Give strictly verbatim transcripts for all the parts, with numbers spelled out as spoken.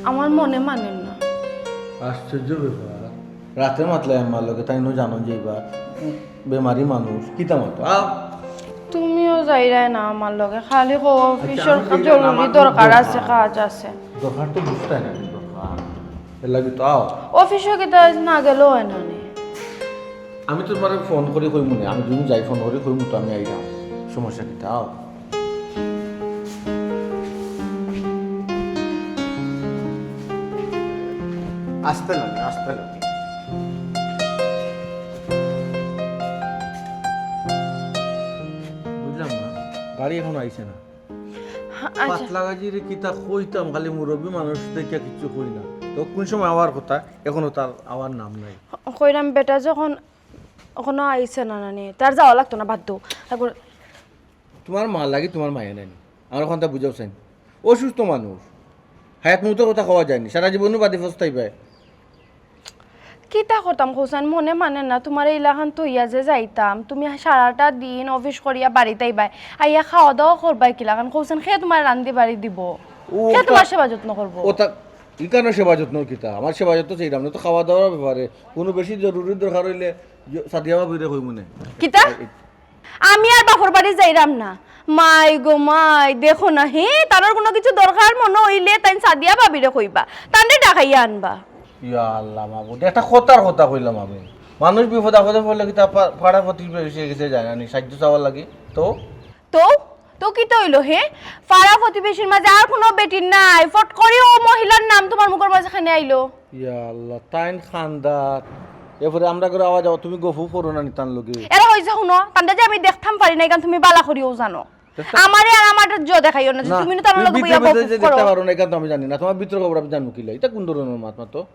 আমার মনে মানের না। আশ্চর্য ব্যাপার। রাতে মাতলায় আম্মার লগে, তাইন জানইন যে ইবা বেমারি মানুষ, কিতা মাতো? আও। তুমিও যাইরায় না আমার লগে, খালি কও আচ্ছা, অফিসর আমি যাইতাম, জরুরি আমার খুব দরকার আছে, দরকার। কাজ আছে। দরকার তো বুঝতায় না, দরকার। এর লাগি তো আও। অফিসো কিতা না গেলেও অয় না নি? আমি তো তোমারে ফোন করি কইমু নে, আমি দুদিন যাই ফোন করি কইমু তো আমি আইরাম। সমস্যা কিতা? আও। আস্তে না, আস্তে না। বুঝলাম না, গাড়ি এখনো আইছে না। আচ্ছা। পাতলা গাজিরে কিতা কইতাম, খালি মুরব্বি মানুষ দেখিয়া কিচ্ছু কই না। তো কোন সময় আওয়ার কথা, এখনো তার আওয়ার নাম নাই। কইরাম বেটা যখন এখনো আইছে না, নানি, তার যাওয়া লাগতো না, বাদ দেও। তারপর তোমার মা লাগি তোমার মায়া নাই নি? আমার অখানটা বুঝাও চাইন। অসুস্থ মানুষ। হায়াত মৌতর কথা কওয়া যায়নি। সারা জীবনও বাদে পস্তাইবায়। কিতা করতাম কও চাইন, মনে মানে না, তোমার ইলাখান থইয়া যে যাইতাম, তুমি সারাটা দিন অফিস করিয়া বাড়িত আইবায়, আইয়া খাওয়া দাওয়া করবায় কিলাখান কও চাইন, কে তোমার রান্ধি বাড়ি দিবো? ও কে তা-, তোমার সেবা যত্ন করবো? ও তা, ইখানো সেবা যত্ন কিতা? আমার সেবা যত্ন চাইরাম না, তো খাওয়া দাওয়ার ব্যাপারে কোনো বেশি জরুরি দরকার অইলে জ-, সাদিয়া ভাবিরে কইমু নে। কিতা? এই, আমি আর বাপর বাড়ি যাইরাম না। মাই গো মাই, দেখো না, হে, তারার কোনো কিছু দরকার মনে অইলে তাইন সাদিয়া ভাবিরে কইবা, তানরে ডাকাইয়া আনবা। ইয়া আল্লাহ মাবুদ, একটা কথার কথা কইলাম আমি। মানুষ বিপদ আপদে পড়লে কিতা পা-, পাড়া প্রতিবেশীর গেছে যায় না নি সাহায্য চাওয়ার লাগি? তো? তো? তো কিতা অইলো, হে? পাড়া প্রতিবেশীর মাঝে আর কোনো বেটি নাই, ফট করি অউ মহিলার নাম তোমার মুখর মাঝে কেনে আইলো? ইয়া আল্লাহ, তাইন খান্দাত। এরপরে আমরা করে আওয়া যাওয়া, তুমি গফও করো না নি তান লগে। এরা অইছে হুনো, তানরে যে আমি দেখতাম পারি না, ইখান তুমি বালা করিও জানো। দেখতা- আমারে আর আমার জো দেখাইও না, যে না, তুমি না তার তুমি লগে ভিতরে বইয়া ভিতরে গফ যে করো। দেখতা পারো না, ইখান তো আমি জানি না। তোমার ভিতরে খবর আমি জানবো কিলা? ইটা কোন ধরনের মাত মাতো?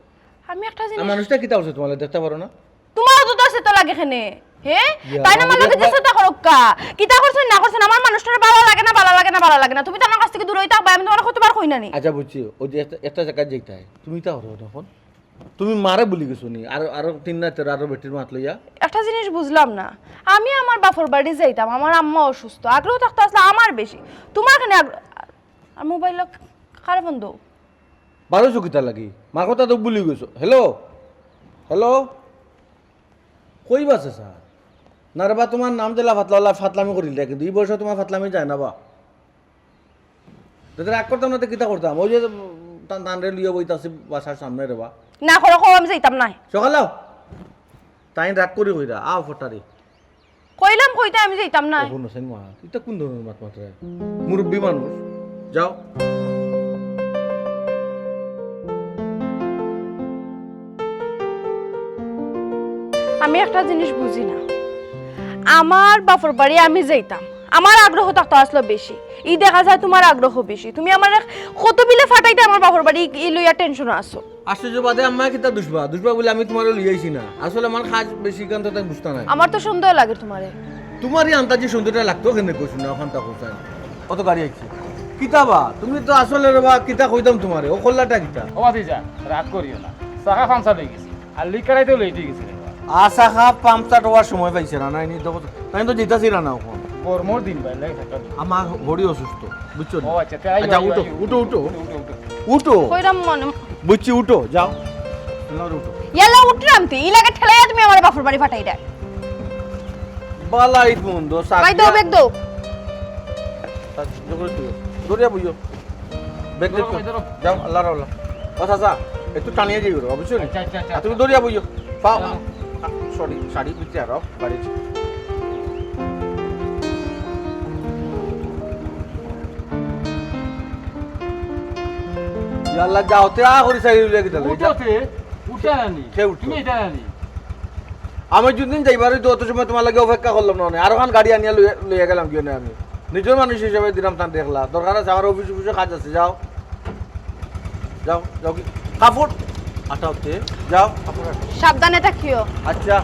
আমি একটা আর জিনিস মানুষটা কিতা করছে তোমার লগে দেখতা পারো না? তোমারও তো দোষে তো লাগে কেনে, হে? ইয়া, তাইন আমার লগে দেখবা- চেষ্টা করউক্কা। কিতা করছইন না করছইন, আমার মানুষটারে বালা লাগে না, বালা লাগে না, বালা লাগে না। তুমি তান কাছ থাকি দূরই থাকবায়, আমি তোমারে কতবার কই না নি? আচ্ছা, বুঝছি, ওই যে একটা, একটা জাগাত যাইতায়, তুমি তা করো না অখন। তুমি মারে ভুলি গেছো নি? আর, আরো তিন রাইতর আরো বেটির মাত লইয়া? একটা জিনিস বুঝলাম না, আমি আমার বাপর বাড়ি যাইতাম, আমার আম্মা অসুস্থ, আগ্রহ থাকতো আছলা আমার বেশি, তোমার কেনে আগ্রহ? আর মোবাইল কারে ফোন দেও? বারোইছো কিতার লাগি? মার কথা তো ভুলি গেছো। হ্যালো? হ্যালো? কই বা চাচা? না রে বা, তোমার নাম দিলা ফাতলা, অলা ফাতলামি করিল দে, কিন্তু ই বয়সো তোমার ফাতলামি যায় না বা। যদি রাগ করতাম না, তে কিতা করতাম? ওই যে, উম, তান, তানরে লইয়া বইতাছি বাসার সামনে রে বা। না করো, কও আমি যাইতাম নায়। সকালেও? তাইন রাগ করি কইরা, আও ফটারি। কইলাম কইতে আমি যাইতাম নায়। ও, হুনো চাইন মা, ইটা কোন ধরনের মাত মাতরে? মুরব্বি মানুষ, যাও। আমি একটা জিনিস বুঝি না, আমার বাপর বাড়ি আমি যাইতাম, আমার আগ্রহ থাকতো আছলো বেশি, ই দেখা যায় তোমার আগ্রহ বেশি, তুমি আমারে কত বিলে ফাটাইতে আমার বাপর বাড়ি ই লইয়া টেনশনো আছো। আশ্চর্য বাদে আম্মা কিতা দুষবা? দুষবা বুলে আমি তোমারে লইয়া আইছি না। আসলে আমার কাজ বেশি, ইখান তো তাইন বুঝতা নায়। আমার তো সন্দেহ লাগে তোমারে। তোমার ই আন্দাজি সন্দেহটা লাগতো কেনে কইছো না, অখানটা কও চাইন। কত গাড়ি আইছে। কিতা বা? তুমি তো আসলে রে বা, কিতা কইতাম তোমারে? ও কল্লাটা কিতা? ও ভাতিজা, রাগ করিও না। চাকা পাংচার অই গেছে। আর লিকারাইতেও লেট অই গেছে রে বা। আ, চাকা পাংচার অওয়ার সময় পাইছে না, নায় নি? দেখো তো, তাইন তো যাইতাছি না অখন। গরমর দিন ভাই, লাগে থাকা। আমার হরি অসুস্থ। বুঝছো নি? ও আচ্ছা, তে আইও, আচ্ছা, আইও, উঠো, আইও, উঠো, উঠো। উঠো, উঠো, উঠো। উঠো। কইরাম মনে। বুঝছি, উঠো, যাও। না, উঠো। ইয়াল্লা উঠরাম তে, ই লাগে ঠেলাইয়া তুমি আমার বাপর বাড়ি ফাটাই দেয়। বালাই বন্ধ, ভাই, দাও, ব্যাগ দাও। দৌড়িয়া বইও। ব্যাগ ধরো, দেখো। ভাই, ধরো। যাও, আল্লাহ রাওলা। ও চাচা, একটু টানিয়া যাইও রে, বুঝছো নি? আচ্ছা, আচ্ছা, আচ্ছা, আর তুমি আচ্ছা। দৌড়িয়া বইও। পাও, চলো। আ, সরি, শাড়ি ভিতরে আরো, বাড়ি। ইয়াল্লা, যাও, তে আ করি চাই হইলে কি তাহলে? উঠো তে, উঠে আনি। কে উঠো? তুমি এটা আনি। আমি যুদিন যাইবার অইতো, অত সময় তোমার লাগি অপেক্ষা করলাম না, আর অখান গাড়ি আনিয়া লইয়া, লইয়া গেলাম গিয়া না আমি। নিজর মানুষ হিসাবে দিলাম তান দেখলা। দরকার আছে, আমার অফিস, অফিসে কাজ আছে, যাও। যাও, যাও কি? কাপড় আটাও তে, যাও, কাপড় আটাও। সাবধানে থাকিও। আচ্ছা।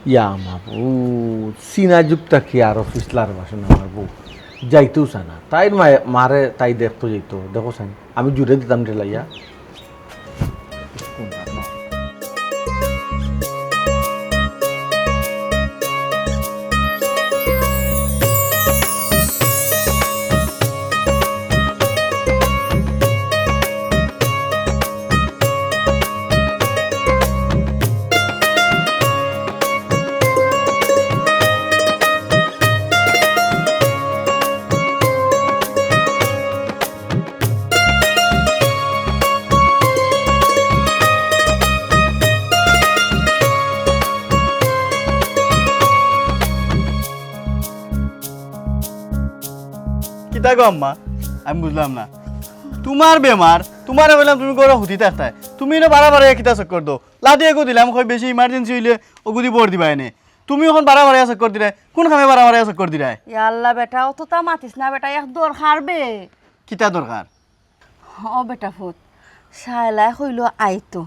ইয়া মাবুদ, সিনা যুক্তা কি আরো ফিসলার বাসন আমার বউ? যাইতেও চায় না। তাইর মায়ে, মারে তাই দেখতো যাইতো। দেখো চাইন, আমি জুরে দিতাম ঠেলাইয়া। কিতা গো আম্মা? আমি বুঝলাম না। তুমার বেমার, তুমারে কইলাম তুমি ঘরো হুতি থাকতায়। তুমি ইনো বারা বারা কিতা চক্কর দেও? লাঠি এগু দিলাম, কই বেশি emergency অইলে অগুদি ভর দিবায় নে। তুমি অখন বারা বারা চক্কর দিরায়। কুন কামে বারা বারা চক্কর দিরায়? ইয়া আল্লাহ বেটা, অততা মাতিস না বেটা, এক দরকার বে। কিতা দরকার? ও বেটা ফুত, শায়লায় কইলো আইতো।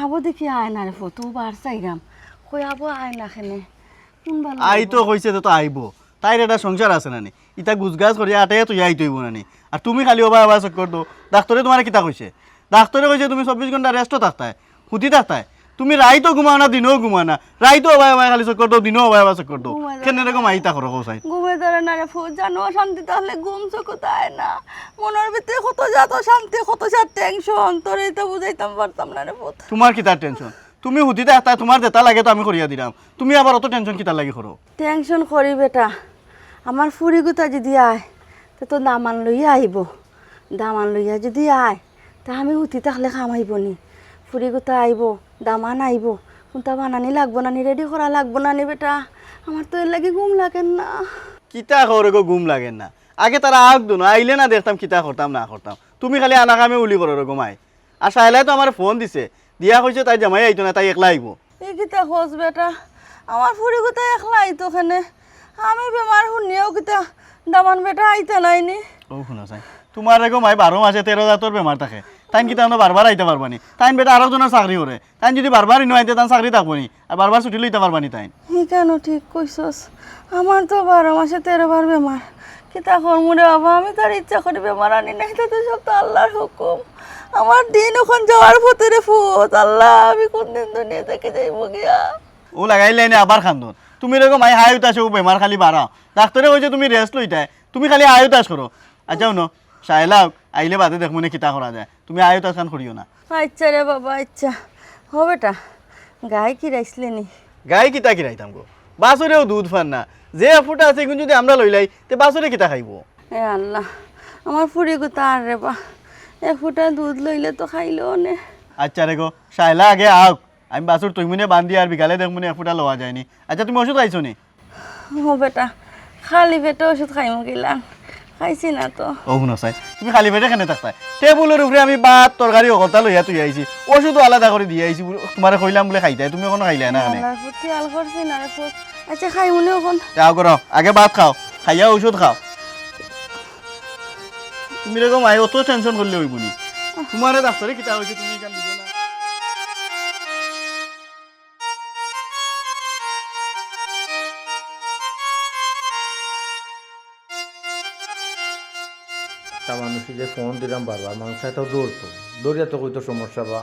আবো দেখি আয় না রে ফুত, অউ বার চাইরাম। কই আবো আয় না কেনে? কুন বালা আইতো অইবো? কইছে তো, তো আইবো। তাইর একটা সংসার আছে না নি? ইতা গুজগাজ করিয়া আটাইয়া থইয়া আইতে অইবো না নি? আর তুমি খালি ওবায় ওবায় চক্কর দেও। ডাক্তরে তুমারে কিতা কইছে? ডাক্তরে কইছে তুমি চব্বিশ ঘন্টা rest-ও থাকতায়, হুতি থাকতায়। তুমি রাইতো ঘুমাও না, দিনেও ঘুমাও না। রাইতো ওবায় ওবায় খালি চক্কর দেও, দিনেও ওবায় ওবায় চক্কর দেও। ঘুমাই কেনে রে গো মাই ইতা করো কও চাই? ঘুমাই ধরে না রে ফুত, জানো অশান্তি থাকলে ঘুম চকুত আয় না। মনর ভিতরে কত জাত অশান্তি, কত জাত tension, তোরে ইতা বুঝাইতাম পারতাম না রে ফুত। তুমার কিতার tension? তুমি হুতি থাকতায়, তুমার যেতা লাগে তো আমি করিয়া দিরাম। তুমি আবার অত tension কিতার লাগি করো? Tension করি বেটা, আমার ফুরিগুতা যুদি আয়, তে তো দামান লইয়া আইবো। দামান লইয়া যুদি আয়, তে আমি হুতি থাকলে কাম অইবো নি? ফুরিগুতা আইবো, দামান আইবো, কুনতা বানানি লাগবো না নি, ready করা লাগবো না নি বেটা? আমার তো এরলাগি ঘুম লাগের না। কিতা কও রে গো ঘুম লাগের না? আগে তারা আউক দুনো, আইলে না দেখতাম কিতা করতাম না করতাম। তুমি খালি আনা কামে উলি করো রে গো মাই। আর শায়লায় তো আমারে ফোন দিছে, দিয়া কইছে তাইর জামাই আইতো না, তাই একলা আইবো। ই কিতা কস বেটা? আমার ফুরিগুতা একলা আইতো কেনে? আমি বেমার হুনিয়াও কিতা দামান বেটা আইতা নায় নি? ও হুনো চাই, তুমার রে গো মাই বারো মাসে তেরো জাতর বেমার থাকে। তাইন কিতা অনো বারবার আইতা পারবা নি? তাইন বেটা আরক জনর চাকরি করে। তাইন যুদি বারবার ইনো আইতে, তান চাকরি থাকবো নি? আর বারবার ছুটি লইতা পারবা নি তাইন? ই কেনে ঠিক কইছস? আমার তো বারো মাসে তেরো বার বেমার। কিতা করমু রে বাবা, আমি তো আর ইচ্ছা করি বেমার আনি নাই, ইতা তো সব তো আল্লার হুকুম। আমার দিন অখন যাওয়ার পথে রে ফুত, আল্লা, আমি কুন দিন দুনিয়া থাকি যাইমু গিয়া? ও লাগাইলে নে আবার কান্দন। তুমি রে গো মাই হায় উতাসে অউ বেমার খালি বাড়াও। ডাক্তরে কইছে তুমি rest লইতায়, তুমি খালি হায় উতাস করো। আচ্ছা হুনো, শায়লা আউক, আইলে বাদে দেখমু নে কিতা করা যায়। তুমি আয় উতাস খান করিও না। আচ্ছা রে বাবা, আচ্ছা। হ বেটা, গাই কিরাইছলে নি? গাই কিতা কিরাইতাম গো? বাছুরেও দুধ ফার না। যে এক ফুটা আছে, ইগুন যুদি আমরা লইলাই, তে বাছুরে কিতা খাইবো? এ আল্লা, আমার ফুরিগুতা আর রে বা, এক ফুটা দুধ লইলে তো খাইলো নে। আচ্ছা রে গো, শায়লা আগে আউক, আমি বাছুর থইমু নে বান্ধি আর বিকালে দেখমু নে এক ফুটা লওয়া যায় নি। আচ্ছা, তুমি ওষুধ খাইছো নি? ও বেটা, খালি পেটো ওষুধ খাইমু কিলা? খাইছি না তো। ও হুনো চাই, তুমি খালি পেটে কেনে থাকতায়? টেবুলর উপরে আমি ভাত, তরকারি হকলতা লইয়া থুইয়া আইছি, ওষুধও আলাদা করি দিয়া আইছি, তুমারে কইলাম বুলে খাইতায়, তুমি অখনো খাইলায় না কেনে? আল্লার প্রতি আল করছি না রে পুত। আচ্ছা, খাইমু নে অখন। যাও করো, আগে ভাত খাও, খাইয়া ওষুধ খাও। তুমি রে গো মাই, অত tension করলে অইবো নি? তুমারে ডাক্তরে কিতা কইছে তুমি ইখান বুঝো না? তা মানুষে যে ফোন দিলাম বারবার, মানুষ তো ধরতো, ধরিয়া তো কইতো সমস্যা বা।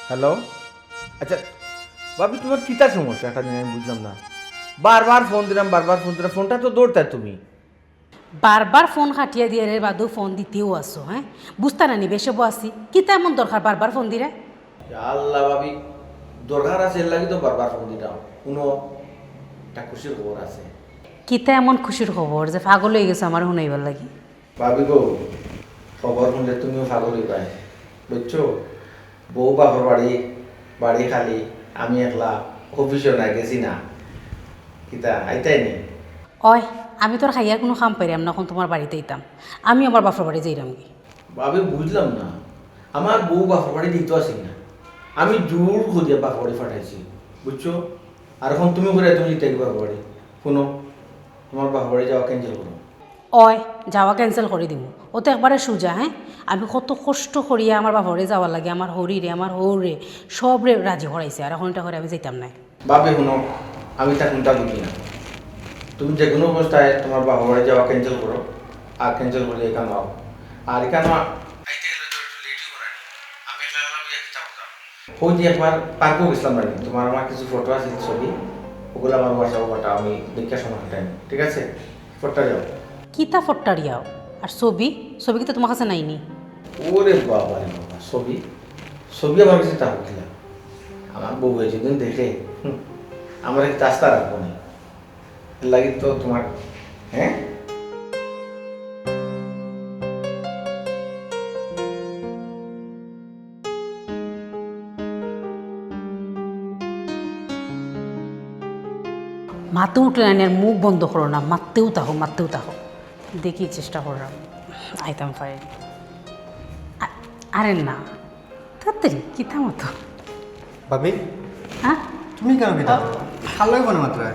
হ্যালো, আচ্ছা ভাবি, তুমার কিতা সমস্যা? একটা জিনিস আমি বুঝলাম না, বারবার ফোন দিলাম, বারবার ফোন দিলাম, ফোনটা তো ধরতায় তুমি। বারবার ফোন কাটিয়া দিয়ার বাদেও ফোন দিতেও আছো, হ্যাঁ? বুঝতা না নি বেশে বয়াসি? কিতা এমন দরকার বারবার ফোন দিরায়? ইয়া আল্লা ভাবি, দরকার আছে, এর লাগি তো বারবার ফোন দিতাম। হুনো, একটা খুশির খবর আছে। কিতা এমন খুশির খবর যে পাগল অইগেছো আমারে হুনাইবার লাগি? ভাবি গো, খবর হুনলে তুমিও পাগল অইবায়, বুঝছো? বউ বাপর বাড়ি, বাড়ি খালি, আমি একলা, অফিসও নাই, গেছি না। কিতা, আইতায় নি? অয়, আমি তো আর খাইয়া কুনু কাম পাইরাম না, অখন তুমার বাড়িত আইতাম। আমি আমার বাপর বাড়ি যাইরামগি। ভাবি, বুঝলাম না, আমার বউ বাপর বাড়ি দিতো আছিল না, আমি জোর করিয়া বাপর বাড়ি পাঠাইছি, বুঝছো? আর অখন তুমি কইরায় তুমি যাইতায় বাপর বাড়ি। হুনো, তুমার বাপর বাড়ি যাওয়া cancel করো। অয়, যাওয়া cancel করি দিমু। অতো একবারে সুজা, হ্যাঁ? আমি কত কষ্ট করিয়া আমার বাপরে যাওয়ার লাগি, আমার হরিরে, আমার হৌরে, সবরে রাজি করাইছি। আর অখন ইটা করি আমি যাইতাম নায়। ভাবি হুনো, আমি তা কুনতা বুঝি না। তুমি যে কুনু অবস্থায় তুমার বাপর বাড়ি যাওয়া cancel করো, আর cancel করি এখান আও। আর এখান আইতে গেলে তো একটু লেটই করানি। আমি একলা একলা বুঝা কিতা করতাম। অউ যে একবার পার্কও গেছিলাম না, তুমার আমার কিছু ফটো আছে, ছবি, অগুলা আমার WhatsApp-ও পাঠাও, আমি দেখিয়া সময় কাটাই, ঠিক আছে? ফট্টারিয়াও। কিতা ফট্টারিয়াও? আর ছবি? ছবি কিতা তুমার কাছে নাই নি? ওরে বাবা রে বাবা, ছবি? ছবি আমার কাছে থাকবো কিলা? আমার বউয়ে যদি দেখে, হুম, আমারে কিতা আস্তা রাখবো নি? এর লাগি তো তুমার, হ্যাঁ? মাতে উঠলে না, আর মুখ বন্ধ করো না, মাততেউ থাকো, মাততেও থাকো। দেখি, চেষ্টা করলাম, আইতাম পারি। আ-, আরে না, তাড়াতাড়ি, কিতা মাতো? ভাবি, হ্যাঁ? তুমি কেনে কিতা করো? কার লগে ফোনে মাতরায়?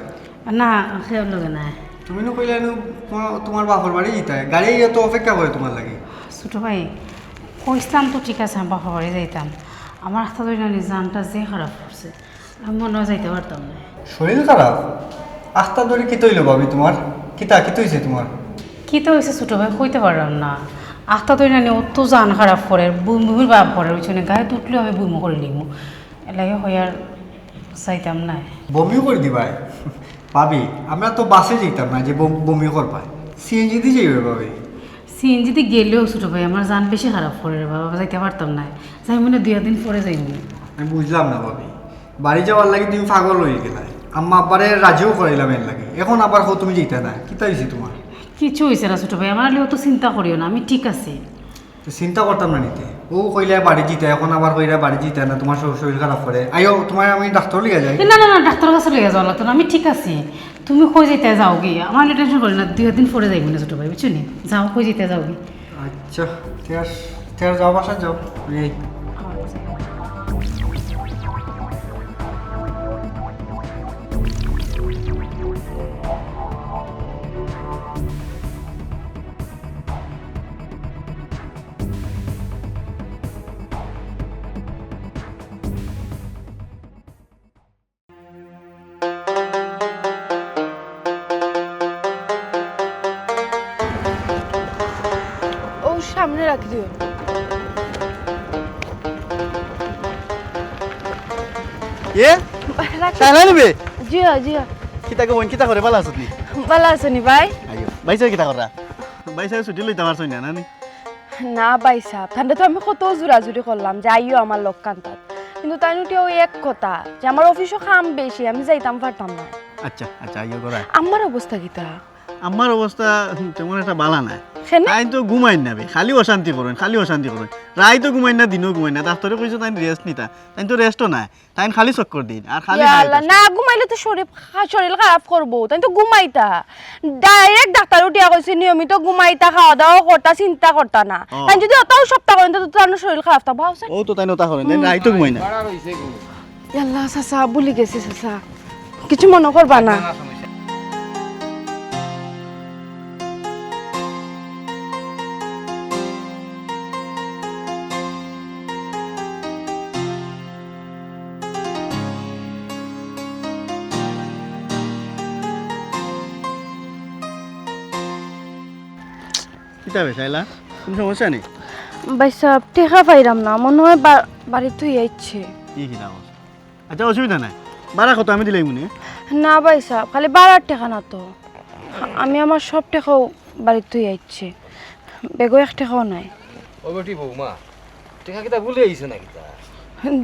না, কেউর লগে নায়। তুমি নু কইলায় নু তোমার, তোমার বাপর বাড়ি যাইতায়, গাড়ি তো অপেক্ষা করে তোমার লাগি। ছোট ভাই, কইছলাম তো ঠিক আছে, আমি বাপর বাড়ি যাইতাম। আমার আস্তা দুই নানি জানটা যে খারাপ করছে, আমি মনো অয় যাইতাম পারতাম নায়। শরীর খারাপ? আস্তা দুইরে কিতা অইলো ভাবি তোমার? কিতা, কিতা অইছে তোমার? কিতা অইছে ছোট ভাই, কইতাম পারলাম না। আস্তা দুই নানি অত জান খারাপ করের, বমি বমির ভাব করের, বুঝছো নি? গায়ে উঠলেও আমি বমি করিলিমু। এর লাগি কইয়ার যাইতাম নায়। বমিও করি দিবায়? ভাবি, আমরা তো বাসে যাইতাম না যে বম-, বমি করবায়। সিএনজি দি যাইবায় ভাবি। সিএনজি দি গেলেও ছোট ভাই, আমার জান বেশি খারাপ করের বাবা, যাইতাম পারতাম নায়। যাইমু নে, দুই দিন পরে যাইমু নে। আমি বুঝলাম না ভাবি, বাড়ি যাওয়ার লাগি তুমি পাগল অইগেলায়, আম্মা আব্বারে রাজিও করাইলাম এর লাগি, এখন আবার কও তুমি যাইতায় নায়, কিতা অইছে তোমার? কিচ্ছু অইছে না ছোট ভাই, আমার লাগি অত চিন্তা করিও না, আমি ঠিক আছি। তো চিন্তা করতাম না নি তে। অউ কইলায় বাড়ি যাইতায়, এখন আবার কইরায় বাড়ি যাইতায় না, তোমার শর-, শরীর খারাপ করে। আইও, তোমারে আমি ডাক্তার লইয়া যাই। না, না, না, ডাক্তারর কাছে লইয়া যাওয়া লাগতো না, আমি ঠিক আছি। তুমি কই যাইতায় যাওগি, আমার লাগি টেনশন করিও না, দুই দিন পরে যাইমু নে ছোট ভাই, বুঝছো নি? যাও, কই যাইতায় যাওগি। আচ্ছা, তে আর, তে আর যাও, বাসায় যাও। এই। অউ সামনে রাখি দিও। এ? রাখি- শায়লা নিবে? জি অয়, জি অয়। কিতা গো বইন, কিতা করে, ভালা আছো নি? ভালা আছো নি ভাই? আইও। ভাইসাব কিতা কররা? ভাইসাব ছুটি লইতা পারছইন না, না নি? না ভাইসাব, তানরে তো আমি কত জুরাজুরি করলাম যে আইও আমার লগে কান্তাত। কিন্তু তাইন উঠিয়া অউ এক কথা যে আমার অফিসো কাম বেশি, আমি যাইতাম পারতাম না। আচ্ছা, আচ্ছা, আইও ঘরায়। আম্মার অবস্থা কিতা? আম্মার অবস্থা তেমন একটা ভালা নায়। কেনে? তাইন তো ঘুমাইন না বে, খালি অশান্তি করইন, খালি অশান্তি করইন। রাইতো ঘুমাইন না, দিনো ঘুমাইন না। ডাক্তারে কইছে তাইন rest নিতা, তাইন তো restও নায়। তাইন খালি চক্কর দেইন, আর খালি ইয়া আল্লাহ, না ঘুমাইলে তো শরীর খা-, শরীর খারাপ করবো। তাইন তো ঘুমাইতা। Direct ডাক্তারে উঠিয়া কইছে নিয়মিত ঘুমাইতা, খাওয়া দাওয়া করতা, চিন্তা করতা না। ও। তাইন যদি অতাউ সপ্তাহ করেন, তো তান শরীর খারাপ থাকবো। অউ তো তাইন অতা করেন, তাইন রাইতো ঘুমাইন না। বাড়া রইছে গো। ইয়াল্লা, চাচা, ভুলি গেছি, চাচা। কিছু মনো করবা না। না, না, সমস্যা। কিতা বে, শায়লা? কুনু সমস্যা নি? ভাইসাব, টেকা পাইরাম না, মনো অয় বা-, বাড়িত থুইয়া আইছে। ই কিতা কস? আচ্ছা, অসুবিধা নাই, ভাড়া কত আমি দিলাইমু নে। না ভাইসাব, খালি ভাড়ার টেকা না তো, আমি আমার সব টেকাউ বাড়িত থুইয়া আইছি, ব্যাগো এক টেকাও নাই। ও বেটি বৌমা, টেকা কিতা ভুলি আইছো না কিতা?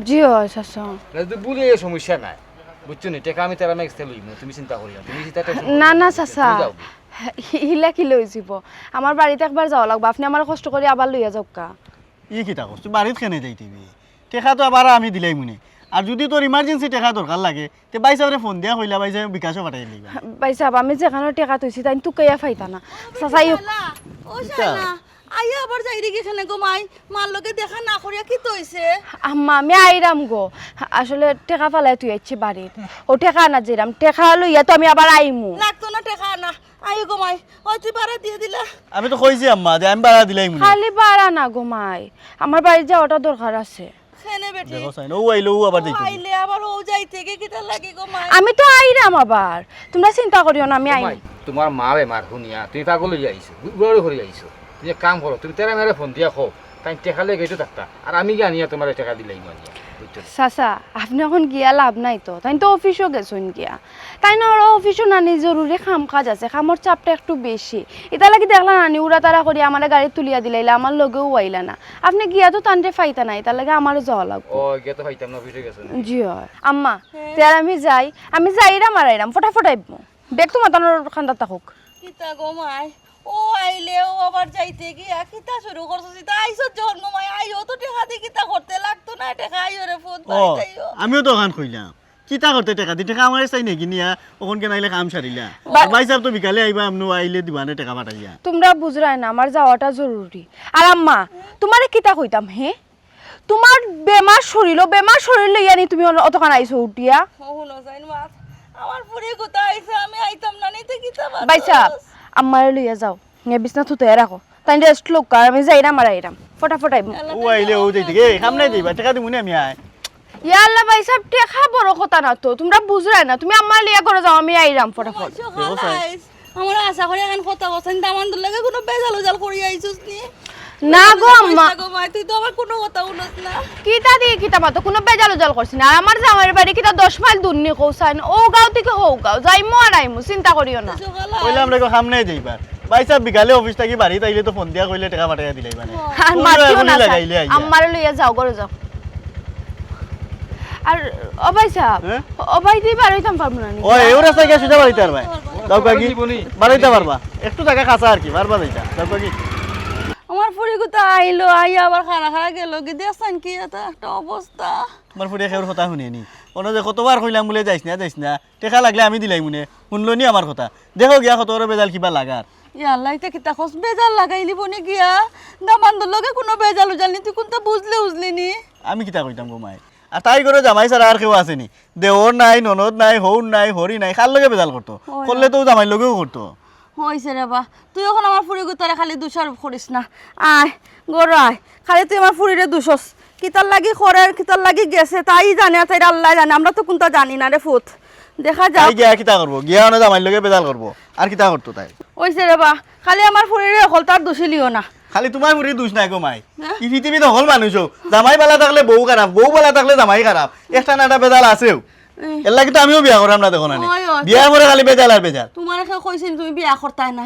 জি অয় চাচা। না, যদি ভুলি আইও সমস্যা নাই, বুঝছো নি? টেকা আমি তেরা ম্যাক্স লইমু, তুমি চিন্তা করিও না, তুমি চিন্তা টেনশন করিও না, না, তুমি চাচা। যাও। হি-, হিলা কিলা অইযিবো? আমার বাড়িত একবার যাওয়া লাগবো, আপনে আমারে কষ্ট করি আবার লইয়া যাউক্কা। ই কিতা কস? তুই বাড়িত কেনে যাইতে? টেকা তো আবার আমি দিলাইমু নে। আর যদি তোর emergency টেকা দরকার লাগে, তে ভাইসাবরে ফোন দিয়া কইলা, ভাইসাবে বিকাশো পাঠাই দিবা। ভাইসাব, আমি যেখানো টেকা থইছি, তাইন তুকাইয়া পাইতা না। চাচা, ইউ- শালা, ও কিতা? শালা, আইয়া আবার যাইরে গি কেনে গো মাই? মার লগে দেখা না করিয়া কিতা অইছে? আম্মা, আমি আইরাম গো। আসলে টেকা ফালাই থুই আইছি বাড়িত। অউ টেকা আনাত যাইরাম। টেকা লইয়া তো আমি আবার আইমু। লাগতো না টেকা আনা। আইও গো মাই। অয় তুই ভাড়া দিয়া দিলা। আমি তো কইছি আম্মা যে আমি ভাড়া দিলাইমু নে। খালি ভাড়া না গো মাই। আমার বাড়িত যাওয়াটা দরকার আছে। কেনে বেটি? দেখো চাইন, অউ আইলো, অউ আবার যাইতো। আইলে আবার অউ যাইতে গি কিতার লাগি গো মাই? আমি তো আইরাম আবার। তুমরা চিন্তা করিও না, আমি ও আইমু। মাই, তুমার মা বেমার হুনিয়া তুমি পাগল অইয়া আইছো, উড়াউড়ি করি আইছো। তুমি এক কাম করো, তুমি তেরা মেরে ফোন দিয়া কও, তাইন টেকা লইয়া গেইটো থাকতা, আর আমি গিয়া আনিয়া তুমারে টেকা দিলাইমু আনিয়া, বুঝছো নি? চাচা, আপনে অখন গিয়া লাভ নাই তো, তাইন তো অফিসো গেছইন গিয়া। তাইন আর অফিসো নানি জরুরি কাম কাজ আছে, কামর চাপটা একটু বেশি। ইতার লাগি দেখলা নানি উড়াতাড়া করি আমারে গাড়িত তুলিয়া দিলাইলা, আমার লগেও আইলা না। আপনে গিয়া তো তানরে পাইতা না, ইতার লাগি আমারও যাওয়া লাগবো। ও, গিয়া তো পাইতাম না, অফিসো গেছো নি। জি অয়। আম্মা, তে আর আমি যাই, আমি যাইরাম আর আইরাম, ফটাফট আইমু। ব্যাগ তো মাতানোর কান্দাত থাকুক। কিতা গো মাই, অউ আইলে অউ আবার যাইতে গিয়া কিতা শুরু করছস? ইতা আইছত যখন গো মাই, আইও তো টেকা দি কিতা করতে লাগতো না, টেকা আইও রে ফুত, ও, বাড়িত আইও। আমিও তো অখান কইলাম। কিতা করতে টেকা দি? টেকা আমারে চাই নাকি নিয়া? অখন কেনে আইলে কাম সারিলা? বা- ভাইসাব তো বিকালে আইবা, আমনু আইলে দিবানে টেকা পাঠাইয়া। তুমরা বুঝরায় না, আমার যাওয়াটা জরুরি। আর আম্মা, তুমারে কিতা কইতাম, হে? তুমার বেমার শরীল, বেমার শরীল লইয়া নি তুমি অন-, অতখান আইছো উঠিয়া? ও হুনো যাইন মা, আমার ফুরি কুতা আইছে, আমি আইতাম না, নিতে কিতা বাদ? ভাইসাব, আম্মারে লইয়া যাও, নিয়া বিছনা থুতাইয়া রাখো। তাইন rest লউক্কা, আমি যাইরাম আর আইরাম। ফটাফট আইমু। ও আইলে ও যাইতে গে, কাম নাই দিবা, টেকা দিমুনে আমি আয়। ইয়া আল্লাহ ভাইসাব, টেকা বড় কথা না তো, তুমরা বুঝরায় না। তুমি আম্মারে লইয়া ঘরো যাও, আমি আইরাম ফটাফট। দেখো চাই। আমার আশা করি এখন কথা বলছেন, দামান্দর লগে কুনু বেজাল উজাল করি আইছস নি? না গো আম্মা। কইস না গো মাই, তুই তো আমার কুনু কথা হুনস না। কিতা দি কিতা মাতো, কুনু বেজাল উজাল করছি না। আর আমার জামাইর বাড়ি কিতা দশ মাইল দূর নি কও চাইন? অউ গাঁও থাকি হউ গাঁও, যাইমু আর আইমু, চিন্তা করিও না। কইলাম রে গো, সামনে যাইবার। ভাইসাব বিকালে অফিস থাকি বাড়িত আইলে তো ফোন দিয়া কইলে টেকা পাঠাইয়া দিলাইবানে। আর মাতিও না, আম্মারে লইয়া যাও, ঘরো যাও। আর ও ভাইসাব, হে? ও ভাই, তুই বারইতাম পারবো না নি? ও, এও রাস্তায় গিয়া সুজা বারইতা পারবায়। যাও কাকি, বারইতা পারবা। একটু জাগা কাঁচা আর কি, পারবা যাইতা। যাও কাকি। আমার ফুরি কুতা আইলো, আইয়া আবার খাড়া খাড়া গেলো গি, দেখছইন কি এটা একটা অবস্থা। তুমার ফুরিয়ে কেউর কথা হুনে নি। অনো যে কতবার কইলাম বুলে যাইস না, যাইস না, টেকা লাগলে আমি দিলাইমুনে, হুনলো নি আমার কথা। দেখো গিয়া কত বড় বেজাল কিবা লাগার। ইয়া আল্লাহ, ইতা কিতা কস? বেজাল লাগাইলি বনে গিয়া? দামান্দর লগে কুনু বেজাল উজাল নি, তুই কুনতা বুঝলে উজলি নি? আমি কিতা কইতাম গো মাই? আর তাই ঘরো জামাই ছাড়া আর কেউ আছে নি? দেওর নাই, ননদ নাই, হউর নাই, হরি নাই, কার লগে বেজাল করতো? করলে তো জামাইর লগেউ করতো। অইছে রে বা, তুই অখন আমার ফুরি গুতারে খালি দোষারোপ করিস না। আয়, ঘরো আয়, খালি তুই আমার ফুরিরে দোষস। কিতার লাগি করের, কিতার লাগি গেছে, তাই জানে, আর তাইর আল্লায় জানে, আমরা তো কুনতা জানি না রে ফুত। দেখা যাক। তাই গিয়া কিতা করবো? গিয়া অনো জামাইর লগে বেজাল করবো, আর কিতা করতো তাই? অইছে রে বা, খালি আমার ফুরিরে হকলতার দোষিলিও না। খালি তুমার ফুরির দোষ নায় গো মাই, হ্যাঁ? ই পৃথিবীত হকল মানুষও, জামাই বালা থাকলে বউ খারাপ, বউ বালা থাকলে জামাই খারাপ, একটা না একটা বেজাল আছেউ। এর লাগি তো আমিও বিয়া করাম না, দেখো না নি। ওই, ওই। বিয়ার পরে খালি বেজাল আর বেজাল। তুমারে কেউ কইছে নি তুমি বিয়া করতায় না?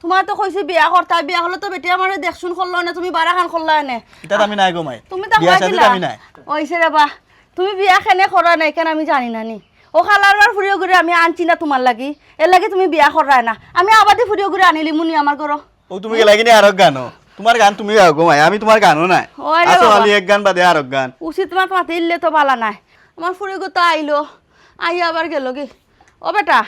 তুমারে তো কইছি বিয়া করতায়, বিয়া করলে তো বেটি আমারে দেখশুন করলো না, তুমি বারাখান করলায় না। ইতা তো আমি নাই গো মাই। তুমি তো বিয়া শাদিত আমি নাই। অইছে রে বা, তুমি বিয়া কেনে করায় না, ইখান আমি জানি না নি। ও খালার মার ফুরিও ঘুরে আমি আনছি না তুমার লাগি, এর লাগি তুমি বিয়া কররায় না। আমি আবাদি ফুরিও ঘুরে আনিলিমু নি আমার ঘরো। ও তুমি গেলাগি নি আরক গানো? তুমার গান তুমি গাও গো মাই, আমি তুমার গানো নায়। ওরে আছো বাবা। খালি এক গান বাদে আরক গান। উচিত মাত মাতিলে তো বালা নায়। আমার ফুরি গুতা আইলো, আইয়া আবার গেলো গি। ও বেটা,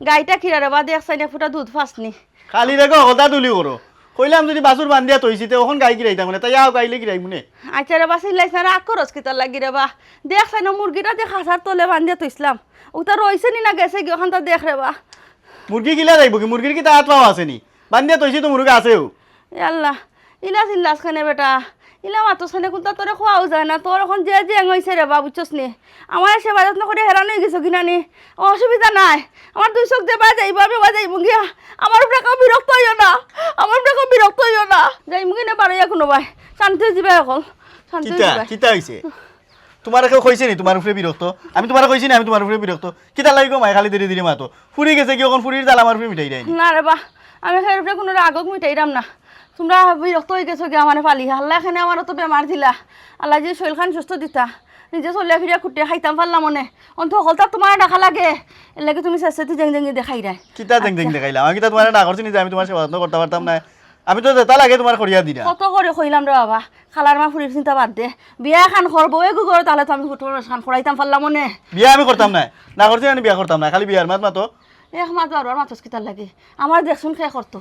গাইটা কিরা রে বা, দেখছইন এক ফুটা দুধ পাস নি। খালি রে গো, কথা তুলি করো। কইলাম যদি বাছুর বান্ধিয়া থইছি, তে অখন গাই কিরাইতাম না, তাই আও গাইলে কিরাইমুনে। আচ্ছা রে বা, চিল্লাইছ না, রাগ করস কিতার লাগি রে বা? দেখছইন না মুরগিটা যে খাঁচার তলে বান্ধিয়া থইছলাম, ওটা রইছে নি না গেছে গি, অখানতা দেখ রে বা। মুরগি কিলা যাইবো গি? মুরগির কিতা আত পাও আছে নি? বান্ধিয়া থইছি তো মুরগি আছেউ। এ আল্লাহ, ইলা চিল্লাস কেনে বেটা? ইলা মাতস কেনে? কুনতা তোরে কওয়াউ যায় না। তোর অখন যে জেং অইছে রে বা, বুঝছস নি? আমারে সেবা যত্ন করি হেরান অইগেছো কিনা নি? অসুবিধা নাই। আমার দুই চউখ যেবায় যাইবো, আমি ওবায় যাইমু গিয়া। আমার উপরে কেউ বিরক্ত অইও না। আমার উপরে কেউ বিরক্ত অইও না। যাইমু গি নে বারইয়া কুনুবায়। শান্তি অইযিবায় অকল। শান্তি কিতা? অইযিবায়। কিতা অইছে? তুমারে কেউ কইছে নি তুমার উপরে বিরক্ত? আমি তুমারে কইছি নি আমি তুমার উপরে বিরক্ত? কিতার লাগি গো মাই খালি দেরি দেরি মাতো? ফুরি গেছে গি, অখন ফুরির জ্বালা আমার উপরে মিটাইরায় নি? না রে বা, আমি হের উপরে কুনু রাগ মিটাইরাম না। তুমরা বিরক্ত অইগেছো গি আমারে ফালি। আল্লায় কেনে আমারে অত বেমার দিলা। আল্লায় যদি শরীলখান সুস্থ দিতা, নিজে চলিয়া ফিরিয়া কুটিয়া খাইতাম পারলাম অনে। অন্ত হকলতা তুমারে ডাকা লাগে। এর লাগি তুমি শেষেদি জেং জেং দেখাইরায়। কিতা জেং জেং দেখাইলাম? আমি কিতা তুমারে না করছি নি যে আমি তুমার সেবা যত্ন করতাম পারতাম নায়? আমি তো যেতা লাগে তুমার করিয়া দিরাম। কত করি কইলাম রে বাবা, খালার মা ফুরির চিন্তা বাদ দে। বিয়া খান করবো, এগু করো, তাইলে তো আমি হুটুর খান করাইতাম পারলাম অনে। বিয়া আমি করতাম নায়, না করছি আমি বিয়া করতাম নায়, খালি বিয়ার মাত মাতো। এক মাত বারবার মাতস কিতার লাগি? আমার দেখছুন কে করতো,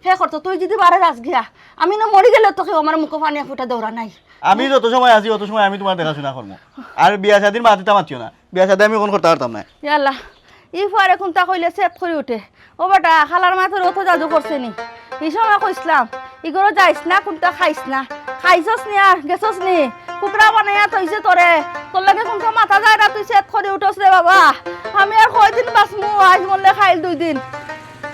কে করতো, তুই যদি বারে যাস গিয়া, আমি না মরি গেলে তো কেউ আমার মুখো পানি এক ফুটা দেওরা নাই। আমি যত সময় আছি, অত সময় আমি তুমার দেখাশুনা করমু। আর বিয়া শাদির মাত ইতা মাতিও না, বিয়া শাদি আমি অখন করতাম পারতাম নায়। ইয়াল্লা, ই ফুয়ারে কুনতা কইলে চেত করি উঠে। ও বেটা, খালার মায় তোরে অত জাদু করছে নি? ই সময় কইছলাম, ই ঘরো যাইস না, কুনতা খাইস না। খাইছস নি আর গেছস নি? কুকরা বানাইয়া থইছে তোরে। তোর লগে কুনতা মাতা যায় না, তুই চেত করি উঠস রে বাবা। আমি আর কয়দিন বাঁচমু, আইজ মরলে কাইল দুই দিন।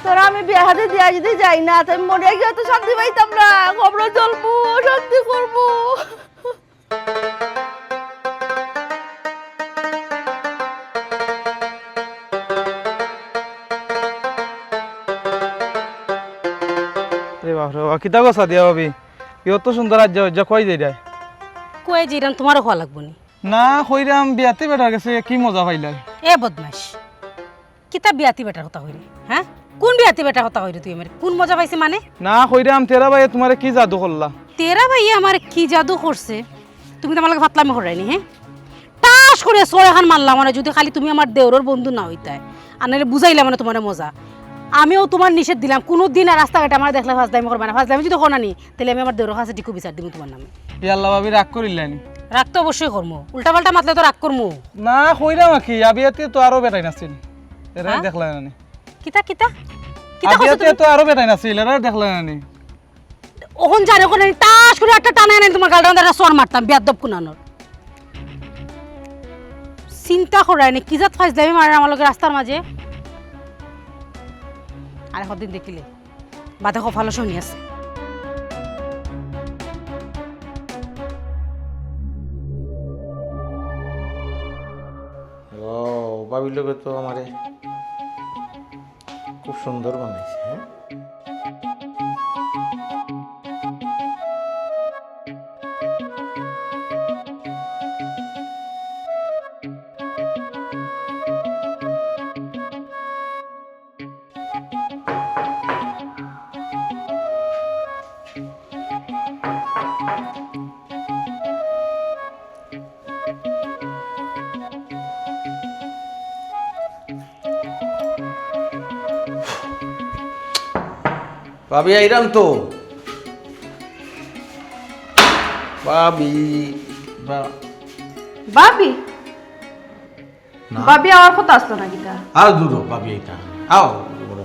তোরে আমি বিয়া শাদি দিয়া যদি যাই না, তে মরিয়া গিয়া তো শান্তি পাইতাম না। কবরো জ্বলমু, শান্তি করমু। রে বাপ রে বাপ, কিতা গো সাদিয়া ভাবি? ই অত সুন্দর আইজ, আইজ কই যাইরায়? কই যাইরাম তুমারে কওয়া লাগবো নি? না, কইরাম বিয়াতি বেটার গেছে কি মজা পাইলায়। এ বদমাইশ, কিতা বিয়াতি বেটার কথা কইরে, হ্যাঁ? কুন বিয়াতি বেটার কথা কইরে তুই আমারে? কুন মজা পাইছে মানে? না, কইরাম তেরা ভাইয়ে তুমারে কি জাদু করলা? তেরা ভাইয়ে আমারে কি জাদু করছে? তুমি তো আমার লগে ফাতলামি কররায় নি, হ্যাঁ? ঠাস করি চড় এখান মারলাম মানে, যদি খালি তুমি আমার দেওরর বন্ধু না অইতায়, আর নাইলে বুঝাইলাম মানে তুমারে মজা। আমিও তুমার নিষেধ দিলাম, কুনুদিন আর রাস্তাঘাটে আমারে দেখলে ফাজলামি করবায় না। ফাজলামি যদি করো না নি, তাইলে আমি আমার দেওরর কাছে ডিকু বিচার দিমু তুমার নামে। এ আল্লাহ, ভাবি রাগ করিলায় নি? রাগ তো অবশ্যই করমু, উল্টা পাল্টা মাতলে তো রাগ করমু। না, কইরাম আর কি, আবিয়াতে তো আরো বেটাইন আছিল, এরারে হ্যাঁ? দেখলায় না নি? কিতা, কিতা? কিতা কইছো আবিয়াতে তুমি? তো আরো বেটাইন আছিল, এরারে দেখলায় না নি? অখন জানো কোন তাস করি একটা টানে আনে তুমার গালটা ধরি চড় মারতাম, বেয়াদব কুনানর। চিন্তা করায় নি, কি জাত ফাজলামি মারে আমার লগে রাস্তার মাঝে। আর একদিন দেখিলে, বাদে কপালো শনি আছে। ও, ভাবির লগে তো আমারে খুব সুন্দর বানাইছে, হ্যাঁ? ভাবি, আইরাম তো। ভাবি, বা- ভাবি? না। ভাবি আওয়ার কথা আছলো না কিতা? আও দূর, ভাবি আইতা। আও, বড়।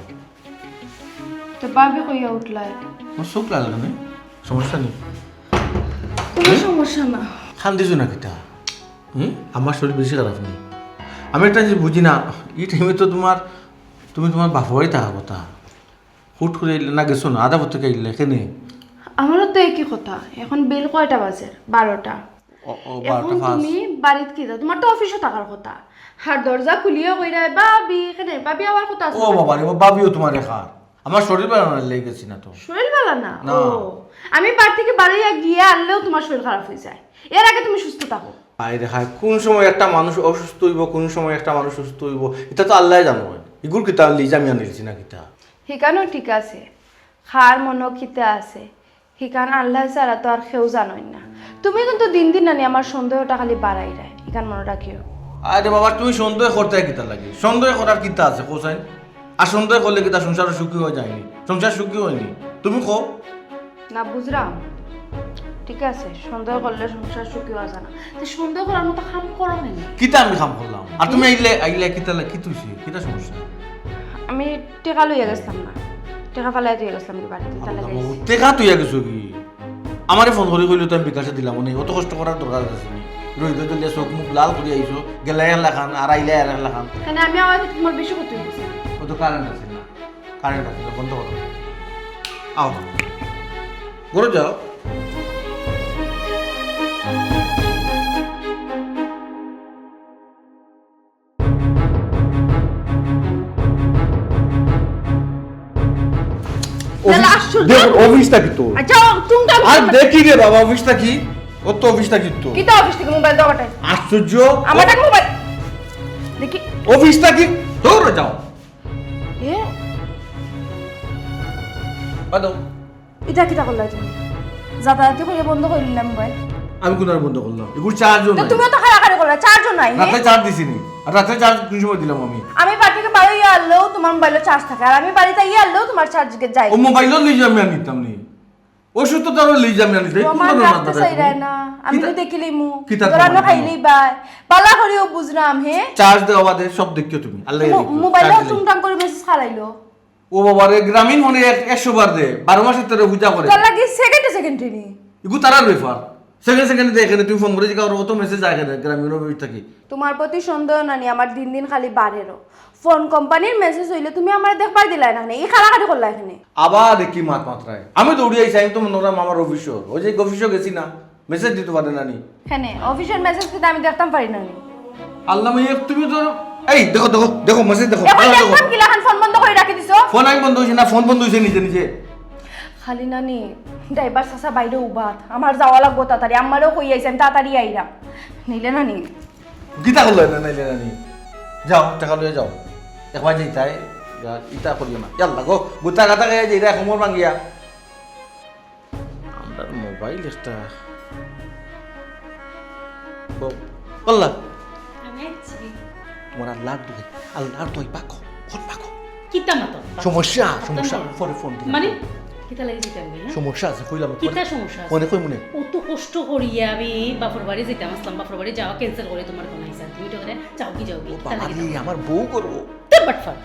তো ভাবি কইয়া উঠলায়? আমার চোখ লাগলো না, সমস্যা নেই। কোনো সমস্যা না। কান্দিছো না কিতা? হুম? আমার শরীর বেশি খারাপ নি? আমি একটা জিনিস বুঝি না, এই টাইমে তো তুমার, তুমি তুমার বাপর বাড়ি থাকার কথা। হুট করি আইলে না, গেছো না, আধা পথ থাকি আইলে, কেনে? আমারও তো একই কথা। এখন বেইল কয়টা বাজে? বারোটা। ও, ও, এখন বারোটা পাঁচ। তুমি বাড়িত কিতা? তুমার তো অফিসো থাকার কথা। আর দরজা খুলিয়া কইরায়, "ভাবি, কেনে?" ভাবি আওয়ার কথা আছে ও না? বাবা রে, ও ভাবিও তুমার একার। আমার শরীর ভালা না, লাগি গেছি না তো। শরীর ভালা না? না। ও, আমি বাড়ি থাকি বারইয়া গিয়া আনলেও তুমার শরীর খারাপ অইযায়। এর আগে তুমি সুস্থ থাকো। আয় রে হায়, কোন সময় একটা মানুষ অসুস্থ অইবো, কোন সময় একটা মানুষ সুস্থ অইবো, ইটা তো আল্লায় জানইন। ইগুর কিতা লিজা আমি আনিলছি না কিতা? হিকানো ঠিক আছে, কার মনো কিতা আছে, হিকান আল্লাহ ছাড়া তো আর কেউ জানইন না। তুমি কিন্তু দিন দিন নানি আমার সন্দেহটা খালি বাড়াইরায়, হিকান মনো রাখিও। আরে বাবা, তুমি সন্দেহ করতে কিতা লাগি? সন্দেহ করার কিতা আছে, কোসাইন? আর সন্দেহ করলে কিতা সংসার সুখী অওয়া যায়নি? সংসার সুখী অয়নি। তুমি কও। না, বুঝরাম। ঠিক আছে, সন্দেহ করলে সংসার সুখী অওয়া যায় না। তে সন্দেহ করার মতো কাম করো কেনে? কিতা আমি কাম করলাম? আর তুমি আইলে, আইলে কিতা লা-, কিতা অইছে? কিতা সমস্যা? আমি টেকা লইয়া গেছলাম না। টেকা ফালাই দিয়া গেছলাম কি বাড়িত, তার লাগি আইছি। টেকা থইয়া গেছো কি? আমারে ফোন করি কইলে তো আমি বিকাশে দিলাম, মানে অত কষ্ট করার দরকার আছে নি? রইদে দিলে চোখ মুখ লাল করি আইছো, গেলে এক লাখান, আর আইলে আর এক লাখান। কেনে আমি আওয়াতে তুমার বেশি ক্ষতি অইছে? ও তো কারেন্ট আছে না। কারেন্ট আছে, বন্ধ করো। আও। ঘরো যাও। অফিস, আশ্চর্য। দেখো, অফিসটা কি তোর? আচ্ছা, তুমি তো আর দেখি রে বাবা, অফিসটা কি? ও তো অফিসটা কি তোর? কিতা অফিস থাকি মোবাইল দেওয়া কাটায়? আশ্চর্য। আমার টাকা মোবাইল। দেখি। অফিসটা কি? দৌড়ে যাও। এ? বাদো। ইটা কিতা করলায় তুমি? যাতায়াতি করিয়া বন্ধ করিলিলায় মোবাইল। আমি কুনারে বন্ধ করলাম? এগুর চার্জও নাই। তুমিও তো কাড়াকাড়ি করলায়, চার্জও নাই, হে? রাতে চার্জ দিছি নি। আর রাতে চার্জ কোন সময় দিলাম আমি? আমি বাড়ি থাকি বারইয়া আইলেও তুমার মোবাইলো চার্জ থাকে, আর আমি বাড়িত আইয়া আইলেও তুমার চার্জ যায়। ও মোবাইলও লইয়া আমি আর নিতাম নি। অসুস্থ তো আর লইয়া আমি আর নিতাম। প্রমাণ রাখতে চাইরায় না, আমি তো দেখিলিমু। কিতা প্রমাণ? খাইলিবায়। বালা করিও বুঝরাম, হে? চার্জ দেওয়া বাদে সব দেখিও তুমি। আল্লাহ মো-, মোবাইলো টুংটাং করি মেসেজ খালাইলো। ও বাবা রে, গ্রামীণ ফোনে এক-, একশো বার দে, বারো মাসে তেরো পূজা করে। তার লাগি সেকেন্ডে সেকেন্ডে নি। ইগু তারার ব্যাপার। সেকেন্ড সেকেন্ডে দে, এখানে তুমি ফোন করি জিগাও, অত মেসেজ যায় এখানে, গ্রামীণ অফিস থাকি। তুমার প্রতি সন্দেহ নানি আমার দিন দিন খালি বাড়েরও। ফোন কোম্পানির মেসেজ অইলে তুমি আমারে দেখবার দিলায় না কেনে, ই কাড়াকাড়ি করলায় কেনে। আবার দেখি মাত মাতরায়। আমি দৌড়ি আইছি, আমি তো মনো করলাম আমার অফিসর। ওই যে অফিসও গেছি না। মেসেজ দিতো পারে না নি? কেনে, অফিসর মেসেজ কিন্তু আমি দেখতাম পারি না নি। আল্লাহ মাইয়া, তুমি তো, এই দেখো, দেখো, দেখো, মেসেজ দেখো, এখন দেখো, দেখো। দেখতাম কিলাখান ফোন বন্ধ করি রাখি দিছো? ফোন আমি বন্ধ অইছে না, ফোন বন্ধ অইছে নিজে নিজে। খালি নানি, ড্রাইভার চাচা বাইরে উবাত, আমার যাওয়া লাগবো তাড়াতাড়ি, আম্মারেও কই আইছি আমি তাড়াতাড়ি আইরাম, নিলে নানি। কিতা করলো না, নাইলে নানি? যাও, টেকা লইয়া যাও। একবার যাইতায়, যা, ইতা করিও না। ইয়াল্লা গো, গুতা গাতা গাইয়া যাইরা, কোমর ভাঙ্গিয়া। আমরার মোবাইল একটা। ব-, বললা? তোমার আল্লাহর দোহাই, আল্লাহর দোহাই, বাক্য, কোন বাক্য? কিতা মাতো? সমস্যা, সমস্যা। পরে ফোন দিলাম। মানে? কিতা লাগি দিতাম ভাই, হ্যাঁ? সমস্যা আছে, কইলাম তো। কিতা সমস্যা আছে? মনে কই মনে? অত কষ্ট করিয়া আমি বাপর বাড়ি যাইতাম, আসলাম, বাপর বাড়ি যাওয়া cancel করে তোমার ফোন আইছে। তুমি তো করে যাও কি যাও কি? ও কিতা বাবা লাগি রে, দিতাম? আমার বউ করবো। তে বাটফার।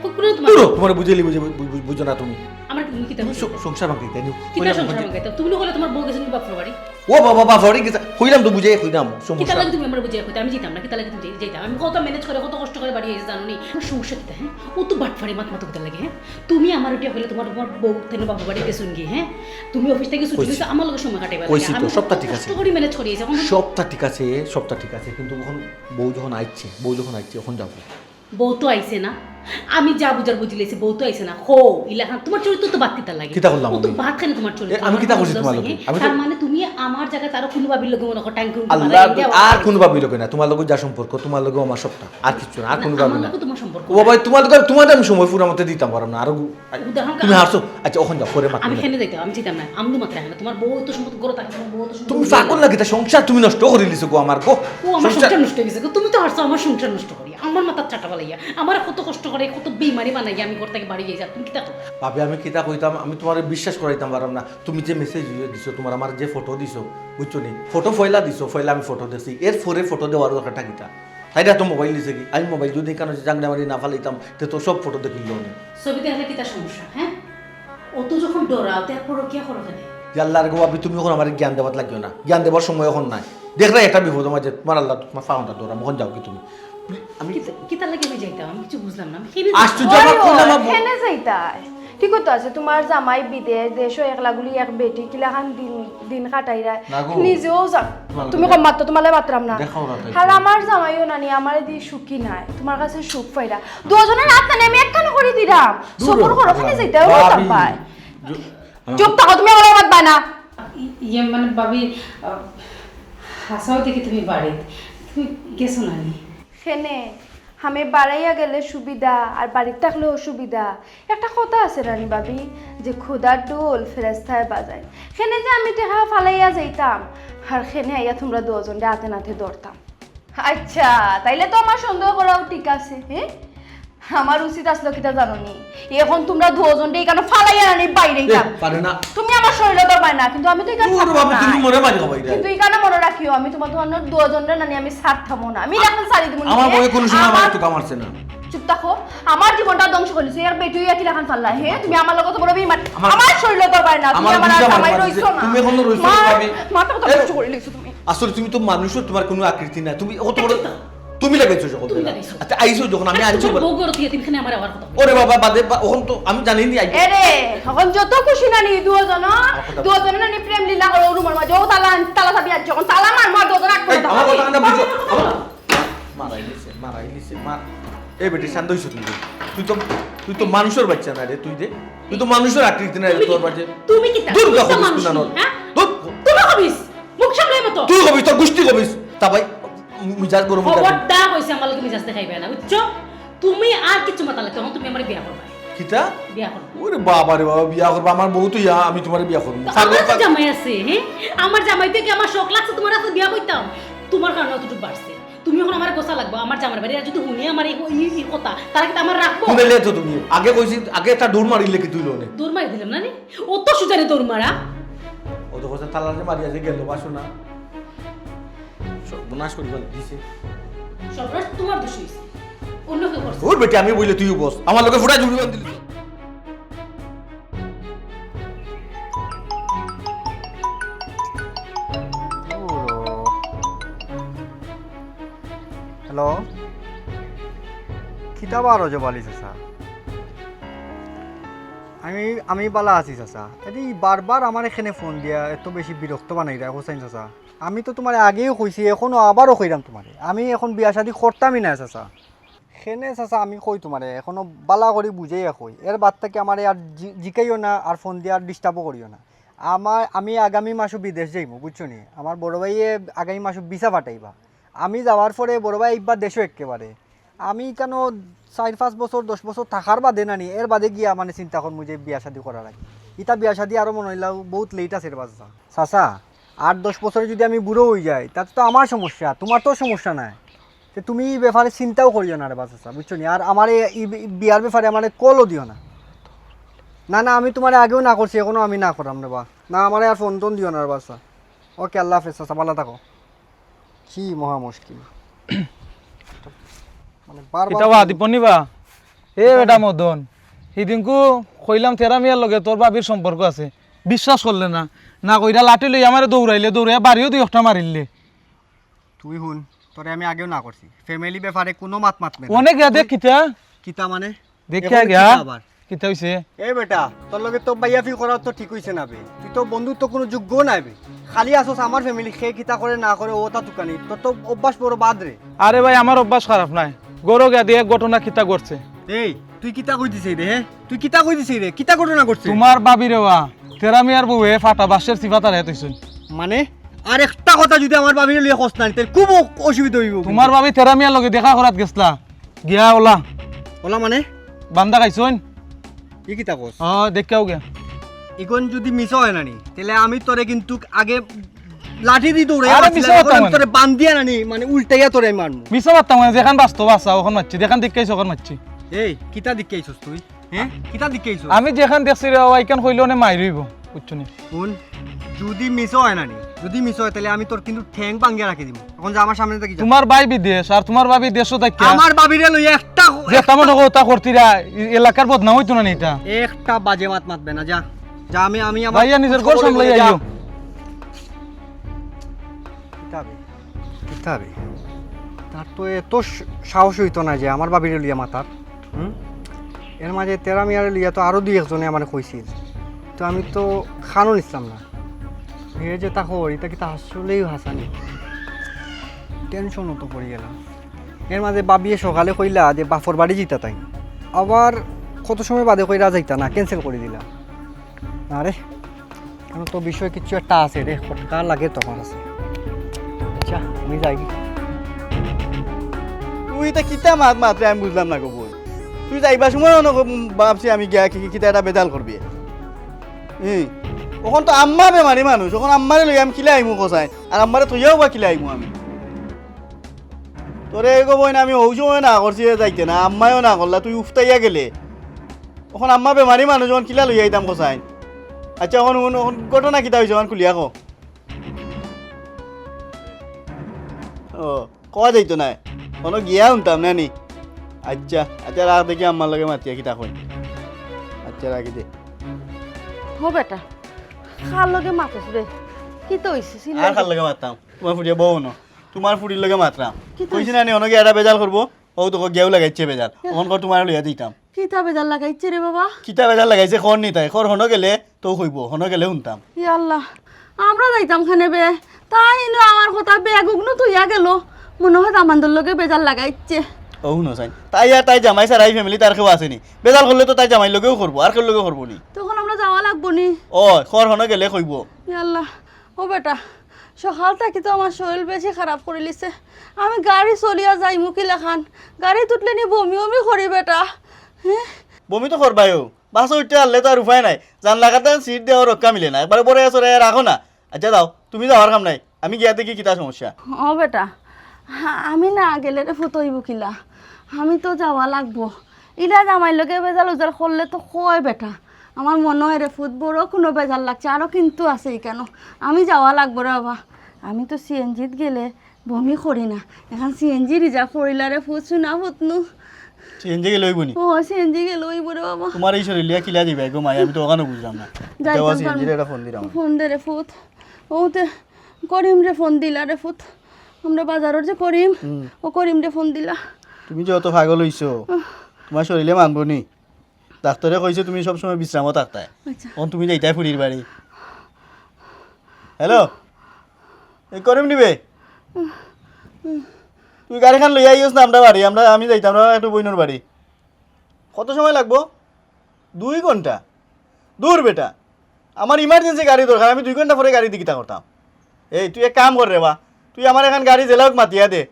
কুকুরে তোমার দূর হ, তোমার বুঝাইলি বুঝে, বু-, বু-, বুঝো না তুমি। আমার কি, তুমি কিতা তুমি বুঝো? সং-, সংসার ভাঙাইতে আনি। কিতা সংসার ভাঙাইতে? তুমি নগলে তোমার বউ গেছে নি বাপর বাড়ি? ও বাবা, বাপর বাড়ি গেছে। কইলাম তো বুঝাই কইলাম, কিতা সমস্যা। লাগি তুমি আমার বুঝাই কইতে? আমি যাইতাম না, কিতা লাগি তুমি যাই-, যাইতাম? আমি কত manage করে, কত কষ্ট করে বাড়ি আইছি জানো নি? আমার সমস্যা কিতা, হ্যাঁ? ও তো বাটফারি মাত মাতো কিতা লাগে, হ্যাঁ? তুমি আমার উঠিয়া কইলে তোমার, তোমার বউ তেনে বাপর বাড়ি গেছুন গিয়া, হ্যাঁ? তুমি অফিস থাকি ছুটি কইছি। লইছো, আমার লগে সময় কাটাইবার কইছি লাগি। তো, আমি সবটা কত ঠিক কষ্ট আছে। করি manage করি আইছি, এখন সবটা ঠিক আছে, সবটা ঠিক আছে, কিন্তু এখন বউ যখন আইছে, বউ যখন আইছে, এখন যাও। বউ তো আইছে না, আমি যা বুঝার বুঝি লাইছি, বউ তো আইছে না। হো, ইলাখান তোমার চরিত্র তো বাদ কিতা লাগে? কিতা করলাম ও তো আমি? বাদ খানে তোমার চরিত্র। এ, আমি কিতা আমার করছি বুঝা তোমার আছে, লগে? হ্যাঁ? তার মানে তুমি আমার জায়গায় তারও কোনো ভাবির লগে মনে করো time টুম আল্লাহ, মারা আর দিয়া কোনো ভাবির লগে না, তোমার লগে যা সম্পর্ক, তোমার লগে আমার সবটা, আর কিচ্ছু না, আর না, কোনো ভাবি আমার না। লগে তোমার সম্পর্ক ও বাবা, তোমার লগে, তোমার আমি সময় পুরা মতে দিতাম পারলাম না, আরো গু-, আই, উদাহরণ তুমি কারণ হারছো, আচ্ছা, ওখান যাও, পরে মাত আমি করবে। হেনে যাইতাম, আমি যাইতাম না, আমলু মাত্র না, তোমার বউ তো সম্পর্ক গরো থাকে, তোমার বউ তো সম্পর্ক তুমি পাগল নাকি? তা সংসার তুমি নষ্ট করে দিছো গো আমার গো। ও আমার সংসার সংসার নষ্ট হয়ে গেছে গো, তুমি তো হারছো আমার সংসার নষ্ট করি। আমার মাথার চাটা বালাইয়া, আমার কত কষ্ট করে, কত বেইমানি বানাইয়া আমি ঘর থেকে বাড়ি যাই, তুমি কিতা করো? ভাবি, আমি কিতা কইতাম, আমি তোমারে বিশ্বাস করাইতাম পারলাম না। তুমি যে message দিছো, তোমার আমার যে ফটো দিছো, বুঝছো নি? ফটো ফয়লা দিছো, ফয়লা আমি ফটো দেখছি, এর পরে ফটো দেওয়ার দরকারটা কিতা? তাইরা তো মোবাইল দিছে কি? আমি মোবাইল যদি কারণে জাংড়া মারি না ফালাইতাম, তে তো সব ফটো দেখিল নি। ছবি দেখলে কিতা সমস্যা, হ্যাঁ? অত যখন ডরাও, তে আর পরকিয়া করো কেনে? ইয়াল্লার গো ভাবি, তুমি এখন আমার জ্ঞান দেওয়াত লাগিও না, জ্ঞান দেওয়ার সময় এখন নাই। দেখরায় একটা বিপদ আমার যে তোমার আল্লাহ তোমার ফাউন্ডার ডরাম, এখন যাও কি তুমি? আমি কিতা, কিতা লাগে আমি যাইতাম? আমি কিছু বুঝলাম না। আমি কেনে আশ্চর্য, যাইতাম? আমার ওই, কোন ওই, আমার বউ? হেনে যাইতায়। ঠিক তো আছে, তোমার জামাই বিদেশ, দেশও একলা গুলি এক বেটি, কিলাখান দিন, দিন কাটাইরা। না গো। নিজেও যা-, তোমার তুমি লগে কম মাত্র, তোমার লগে মাতরাম না। দেখাও না তাই। আর আমার জামাইও নানি, আমারে দি সুখী নাই। তোমার কাছে সুখ পাইরা। দুজনের হাত নানি আমি একখানো করি দিলাম। দূর সবর হও, করো, খালি আল্লাহ। যাইতে হবে, ভাবি, তার পায়। জ-, আমার চুপ থাকো, তুমি আমার মাত বায় না। ই-, ইয়ে মানে ভাবি, আহ, হাসাও দেখি তুমি বাড়িত। তুমি গেছো না নি? কেনে, আমি বাড়াইয়া গেলে সুবিধা, আর বাড়িত থাকলে অসুবিধা। একটা কথা আছে রানী ভাবি, যে খোদার ঢোল ফেরেস্তায় বাজায়। কেনে যে আমি টেকা ফালাইয়া যাইতাম, আর কেনে আইয়া তোমরা দুজনরে আতে নাতে ধরতাম। আচ্ছা, তাইলে তো আমার সন্দেহ করাও ঠিক আছে, হ্যাঁ? আমার উচিত আসলো কিতা জানো নি? এখন তোমরা দুজনরে এখানে ফালাইয়া আনি বাইরে এ, যাও। পারে না। তুমি আমার শরীরে ধরবায় না, কিন্তু আমি তো এখানে ওরে থাকতাম বাবা, না। তুমি মরে মারি খাবাই রে। কিন্তু এখানে মনে রাখিও, আমি তোমার, তোমার দুজনরে নানি আমি ছাড়তামও না। আমি এখন ছাড়ি দিমু আমার নিজে। বউয়ে কোনো সময় আমার আমার একটু কামারছে না। চুপ থাকো, আমার জীবনটা ধ্বংস করিছো, এক বেটি হইয়া কিলাখান ফাল্লা, হে? তুমি আমার লগে তো বড় বেইমান। আমার, আমার শরীরে ধরবায় না, তুমি আমার আমার আর দুইটা জামাই মারি রইছো মারছে। না। তুমি এখনো রইছো, মা, ভাবি। মাথা কথা এ, নষ্ট করে লইছো তুমি। আসলে তুমি তো মানুষও, তোমার কোনো আকৃতি নাই। তুমি অত বড়, তুমি লাগাইছো সকল তুমি জায়গা। লাগাইছো। আচ্ছা, আইছো যখন আমি আচ্ছা, আনছি তোমার বলে। বউ ঘর থেকে তিনখানে আমার আবার কথা বলো। ওরে বাবা, বাদে বা-, এখন তো আমি জানি নি আইবে। এরে, এখন যত খুশি নানি দুজন, আমার কথা দুজন নানি প্রেম লীলা করো রুমের মাঝে। ও তালা, তালা চাবি আছে, এখন তালা মার, মার দুজন রাখবো এই, না। আমার কথা না বুঝো। আমার মারাই দিছে, মারাই দিছে, মার। এই বেটি, শান্ত হইছো তুই। তুই তো, তুই তো মানুষের বাচ্চা না রে, তুই দে। তুই তো মানুষের আকৃতি না রে, তুমি তোর কি, বাচ্চা। তুমি কি তা? দূর তুমি তো যা মানুষ না, নি, হ্যাঁ? দূর। তুমি হবিস। মুখ সামলাই মতো। তুই কবিস, তোর গুষ্টি কবিস। তা ভাই, মিজাজ গরম হয়ে যাবে। খবরদার কইছি আমার লগে মিজাজ দেখাইবে না, বুঝছো? তুমি আর কিছু মাথা লাগতো না, তুমি আমার বিয়া করবে। কিতা? বিয়া করবে। ওরে বাবা রে বাবা, বিয়া করবা? আমার বউ তো ইয়া, আমি তোমারে বিয়া করবো। তো পাগল আমার তো পাগল। জামাই আছে, হ্যাঁ? আমার জামাই তো কি আমার শখ লাগছে তোমার হাতে বিয়া করতাম? তোমার কারণে অতটুকু বাড়ছে। তুমি এখন আমার গোসা লাগবো, আমার জামার বাড়ি আর যদি হুনি আমার এই, এই, এই কথা, তারা কিন্তু আমার রাখবো। শুনাইলে তো তুমি। আগে কইছি, আগে একটা দৌড় মারিলে কি তুই লোনে? দৌড় মারি দিলাম না নি? ও তো সুজানে দৌড় মারা। ও তো কথা তালারে মারি আছে গেল, বাসো না। সর্বনাশ করি ফেলে দিছে। সর্বনাশ তোমার দোষ হইছে। অন্য কেউ করছে। ওর বেটি, আমি বইলে তুইও বস। আমার লগে ফুটা জুড়ি বান্ধ দিলি। হ্যালো, কিতা বা রজব আলী চাচা? আমি, আমি বালা আছি চাচা। এদি বারবার আমার এখানে ফোন দিয়া এত বেশি বিরক্ত বানাইরা, হোসেন চাচা। আমি তো তোমারে আগেও কইছি, এখনো আবারও কইরাম তোমারে। আমি এখন বিয়া শাদি করতামই না চাচা। কেনে চাচা, আমি কই তোমারে, এখনো বালা করি বুঝাইয়া কই। এর বাদ থাকি আমারে আর জি-, জিকাইও না, আর ফোন দিয়া আর disturb-ও করিও না। আমার, আমি আগামী মাসও বিদেশ যাইমু, বুঝছো নি? আমার বড় ভাইয়ে আগামী মাসও ভিসা পাঠাইবা। আমি যাওয়ার পরে বড় ভাই আইবা দেশও একেবারে। আমি কেন চাইর পাঁচ বছর, দশ বছর থাকার বাদে নানি, এর বাদে গিয়া মানে চিন্তা করমু যে বিয়া শাদি করার আগে। ইতা বিয়া শাদি আরো মনে অইলাও বহুত late আছে রে বাচ্চা। চাচা, আট দশ বছরে যদি আমি বুড়ো অই যাই, তাতে তো আমার সমস্যা, তোমার তো সমস্যা নাই। তুমি ই ব্যাপারে চিন্তাও করিও না রে বা চাচা, বুঝছো নি? আর আমারে ই বি-, বিয়ার ব্যাপারে আমারে কলও দিও না। না, না, আমি তুমারে আগেও না করছি, এখনো আমি না করাম রে বা। না, আমারে আর ফোন টোন দিও না রে বা চাচা। ওকে, আল্লাহ হাফেজ চাচা, ভালা থাকো। কি মহা মুশকিল। মানে, বারবার ইটা ফোন ওয়াদি পনিবা? এ বেটা মদন, হিদিনকু কইলাম তেরা মিয়ার লগে তোর ভাবির সম্পর্ক আছে, বিশ্বাস করলে না। না কইরা লাঠি লই আমারে দৌড়াইলে, দৌড়াইয়া বাড়িও দুই একটা মারিলে। তুই হুন, তোরে আমি আগেও না করছি, ফ্যামিলি ব্যাপারে কুনু মাত মাতবে না। অনেক গেদে তুই কিতা? কিতা মানে? দেখে এখন গিয়া। কিতা আবার? কিতা হইছে? এ বেটা, তোর লগে তো বাইয়াফি করা তো ঠিক হইছে না বে। তুই তো বন্ধুত্ব কুনু যোগ্য নাই বে। খালি আসোস আমার ফ্যামিলি, কে কিতা করে না করে ওতা তুকানি। তোর তো অভ্যাস বড় বাদ রে। আরে ভাই, আমার অভ্যাস খারাপ নাই। গরো গিয়া দিয়ে এক ঘটনা কিতা ঘটছে। এই, তুই কিতা কইতেছিস রে, হে? তুই কিতা কইতেছিস রে? কিতা ঘটনা ঘটছে? তোমার ভাবি রে বা, তেরা মিয়ার বউয়ে ফাটা বাঁশের চিপা তারে থইছইন। মানে, আর একটা কথা যদি আমার ভাবিরে লইয়া কস না, তাহলে খুব অ-, অসুবিধা হইব কিন্তু। তোমার ভাবি তেরা মিয়ার লগে দেখা করাত গেছলা, গিয়া ওলা। ওলা মানে? বান্দা খাইছইন? ই কিতা কস? ও, দেখিয়াও গিয়া। ইখন যদি মিছা হয় না নি, তাহলে আমি তোরে কিন্তু আগে লাঠি দি দৌড়াই আরে, মারছিলাম, মিছা কথা এখন আমি মানে। তোরে বান্ধিয়া না নি, মানে উল্টাইয়া তোরে আমি মারমু। মিছা মারতাম মানে, যেখান বাস্তব আছে, ওখান মারছি, যেখান দেখিয়াইছি, ওখান মারছি। এই, কিতা দেখিয়াইছস তুই? হ্যাঁ? কিতা দেখিয়াইছস? আমি যেখান দেখছি রে বাবা, ইখান কইলে অনে মাইর হইব, বুঝছো নি? হুন, যদি মিছা হয় না নি, যদি মিছা হয়, তাহলে আমি তোর কিন্তু ঠ্যাং ভাঙ্গিয়া রাখি দিমু। এখন যা আমার সামনে থাকি যা। তোমার ভাই বিদেশ, আর তোমার ভাবি দেশও থাকিয়া আমার ভাবিরে লইয়া একটা যে তেমন কথা করতিরা, এ-, এলাকার বদনাম হইতো না নি এটা। একটা বাজে মাত মাতবে না, যা। যা, আমি, আমি আমার ভাইয়া নিজের ঘর সামলাই যা। আইও। কিতা বে? কিতা বে? তার তো এত স-, সাহস হইতো না যে আমার ভাবিরে লইয়া মাতার। হুম? এর মাঝে তেরা মিয়ারে লইয়া তো আরো দুই একজনে আমারে কইছিল। তো আমি তো খানো নিছিলাম না। হে যেতা কর, ইতা কিতা আসলেই হাসানি? টেনশনও তো পড়ি গেলাম। এর মাঝে ভাবিয়ে সকালে কইলা যে বাপর বাড়ি যিতা তাই। আবার কত সময় বাদে কইরা যাইতা না, ক্যান্সেল করি দিলা। আরে, এখন তো বিষয় কিচ্ছু একটা আছে রে, খটকা লাগে তোমার আছে। আচ্ছা, আমি যাই। তুই ইতা কিতা মাত মাতরে আমি বুঝলাম না গো বই। তুই যাইবার সময় অনো ভাবছি আমি গিয়া কি, কি, কিতা একটা বেজাল করবি। হুম। অখন তো আম্মা বেমারি মানুষ, অখন আম্মারে লই আমি কিলা আইমু কসাই, আর আম্মারে থইয়াও বা কিলা আইমু আমি। তোরে এগো বইন আমি হউ সময় না করছি এ যাইতে না, আম্মায়ও না করলা, তুই উফতাইয়া গেলে। অখন আম্মা বেমারি মানুষ, অখন কিলা লইয়া আইতাম কসাই। আচ্ছা, অখন, অখন, অখন ঘটনা কিতা হইছে, অখন খুলিয়া ক। ও, কওয়া যাইতো না। অনো গিয়া হুনতাম না নি। আচ্ছা, আচ্ছা, রাখ দেখি আম্মার লগে মাতিয়া কিতা কই। আচ্ছা, রাখি দে। হো বেটা, কার লগে মাতস রে? কিতা হইছে? আর কার লগে মাততাম? তোমার ফুড়িয়ে বউ না। তোমার ফুড়ির লগে মাতরাম। কিতা কইছি না নি, অনো গিয়া এটা বেজাল করবো। ও তো গেউ লাগাইছে বেজাল। অখন কর তোমার লইয়া দিতাম। কিতা বেজাল লাগাইছে রে বাবা? কিতা বেজাল লাগাইছে, কর নি তাই। কর হনো গেলে তো কইবো, হনো গেলে হুনতাম। ইয়া আল্লাহ, আমরা যাইতাম কেনে বে? তাই ইনো আমার কথা ব্যাগ উগনো থইয়া গেল। মনে হয় দামান্দর লগে বেজাল লাগাইছে। ও হুনো চাই। তাই আর তাই জামাই ছাড়া ই ফ্যামিলিত আর কেউ আছেনি। বেজাল করলে তো তাই জামাইর লগেউ করবো, আর কেউর লগে করবো নি। তখন আমরা যাওয়া লাগবো নি? ও, কর হনো গেলে কইবো। ইয়া আল্লাহ, ও বেটা, সকাল থাকি তো আমার শরীর বেশি খারাপ করিলিছে। আমি গাড়ি চলিয়া যাইমু কিলাখান? গাড়িত উঠলে নি বমি বমি করি বেটা। হ্যাঁ? বমি তো করবায়ও। বাসো উঠতে পারলে তো আর উপায় নাই। জানলা কাটা সিট দেওয়া রক্ষা মিলে না। একবারে বড় চড়ে রাখো না। আচ্ছা যাও, তুমি যাওয়ার কাম নাই। আমি গিয়া দেখি কিতা সমস্যা। ও বেটা, হা-, আমি না গেলে রে ফুত অইবো কিলা? আমি তো যাওয়া লাগবো। ইলা জামাইর লগে বেজাল উজাল করলে তো কয় বেটা। আমার মনে হয় রে ফুত বড় কুনু বেজাল লাগছে, আরো কিন্তু আছে ইখানো। আমি যাওয়া লাগবো রে বাবা। আমি তো সিএনজিত গেলে বমি করি না, এখন সিএনজি রিজার্ভ করিলা রে ফুত, শুনা ফুতনু। সিএনজি গেলে অইবো নি? ও, সিএনজি গেলে অইবো রে বাবা। তোমার এই শরীর লইয়া কিলা যাইবা গো মাই, আমি তো অখানও বুঝলাম না। যাইতাম পারমু। সিএনজির একটা ফোন দিলাম। ফোন দে রে ফুত। ও তে করিমরে ফোন দিলা রে ফুত। আমরা বাজারর যে করিম, হুম। ও করিমরে ফোন দিলা। তুমি যে অত পাগল অইছো, তোমার শরীরে মানবো নি। ডাক্তারে কইছে তুমি সবসময় বিশ্রামও থাকতায়। আচ্ছা। অখন তুমি যাইতায় ফুড়ির বাড়ি। হ্যালো, এই করিম নিবে? তুই গাড়িখান লইয়া আইস না আমরা বাড়ি, আমরা, আমি যাইতাম না একটু বইনর বাড়ি। কত সময় লাগবো? দুই ঘন্টা? দূর বেটা, আমার ইমার্জেন্সি গাড়ি দরকার, আমি দুই ঘন্টা পরে গাড়ি দি কিতা করতাম? এই তুই এক কাম কর রে বা, তুই আমার এখান গাড়ি জেলাউক মাতিয়া দে,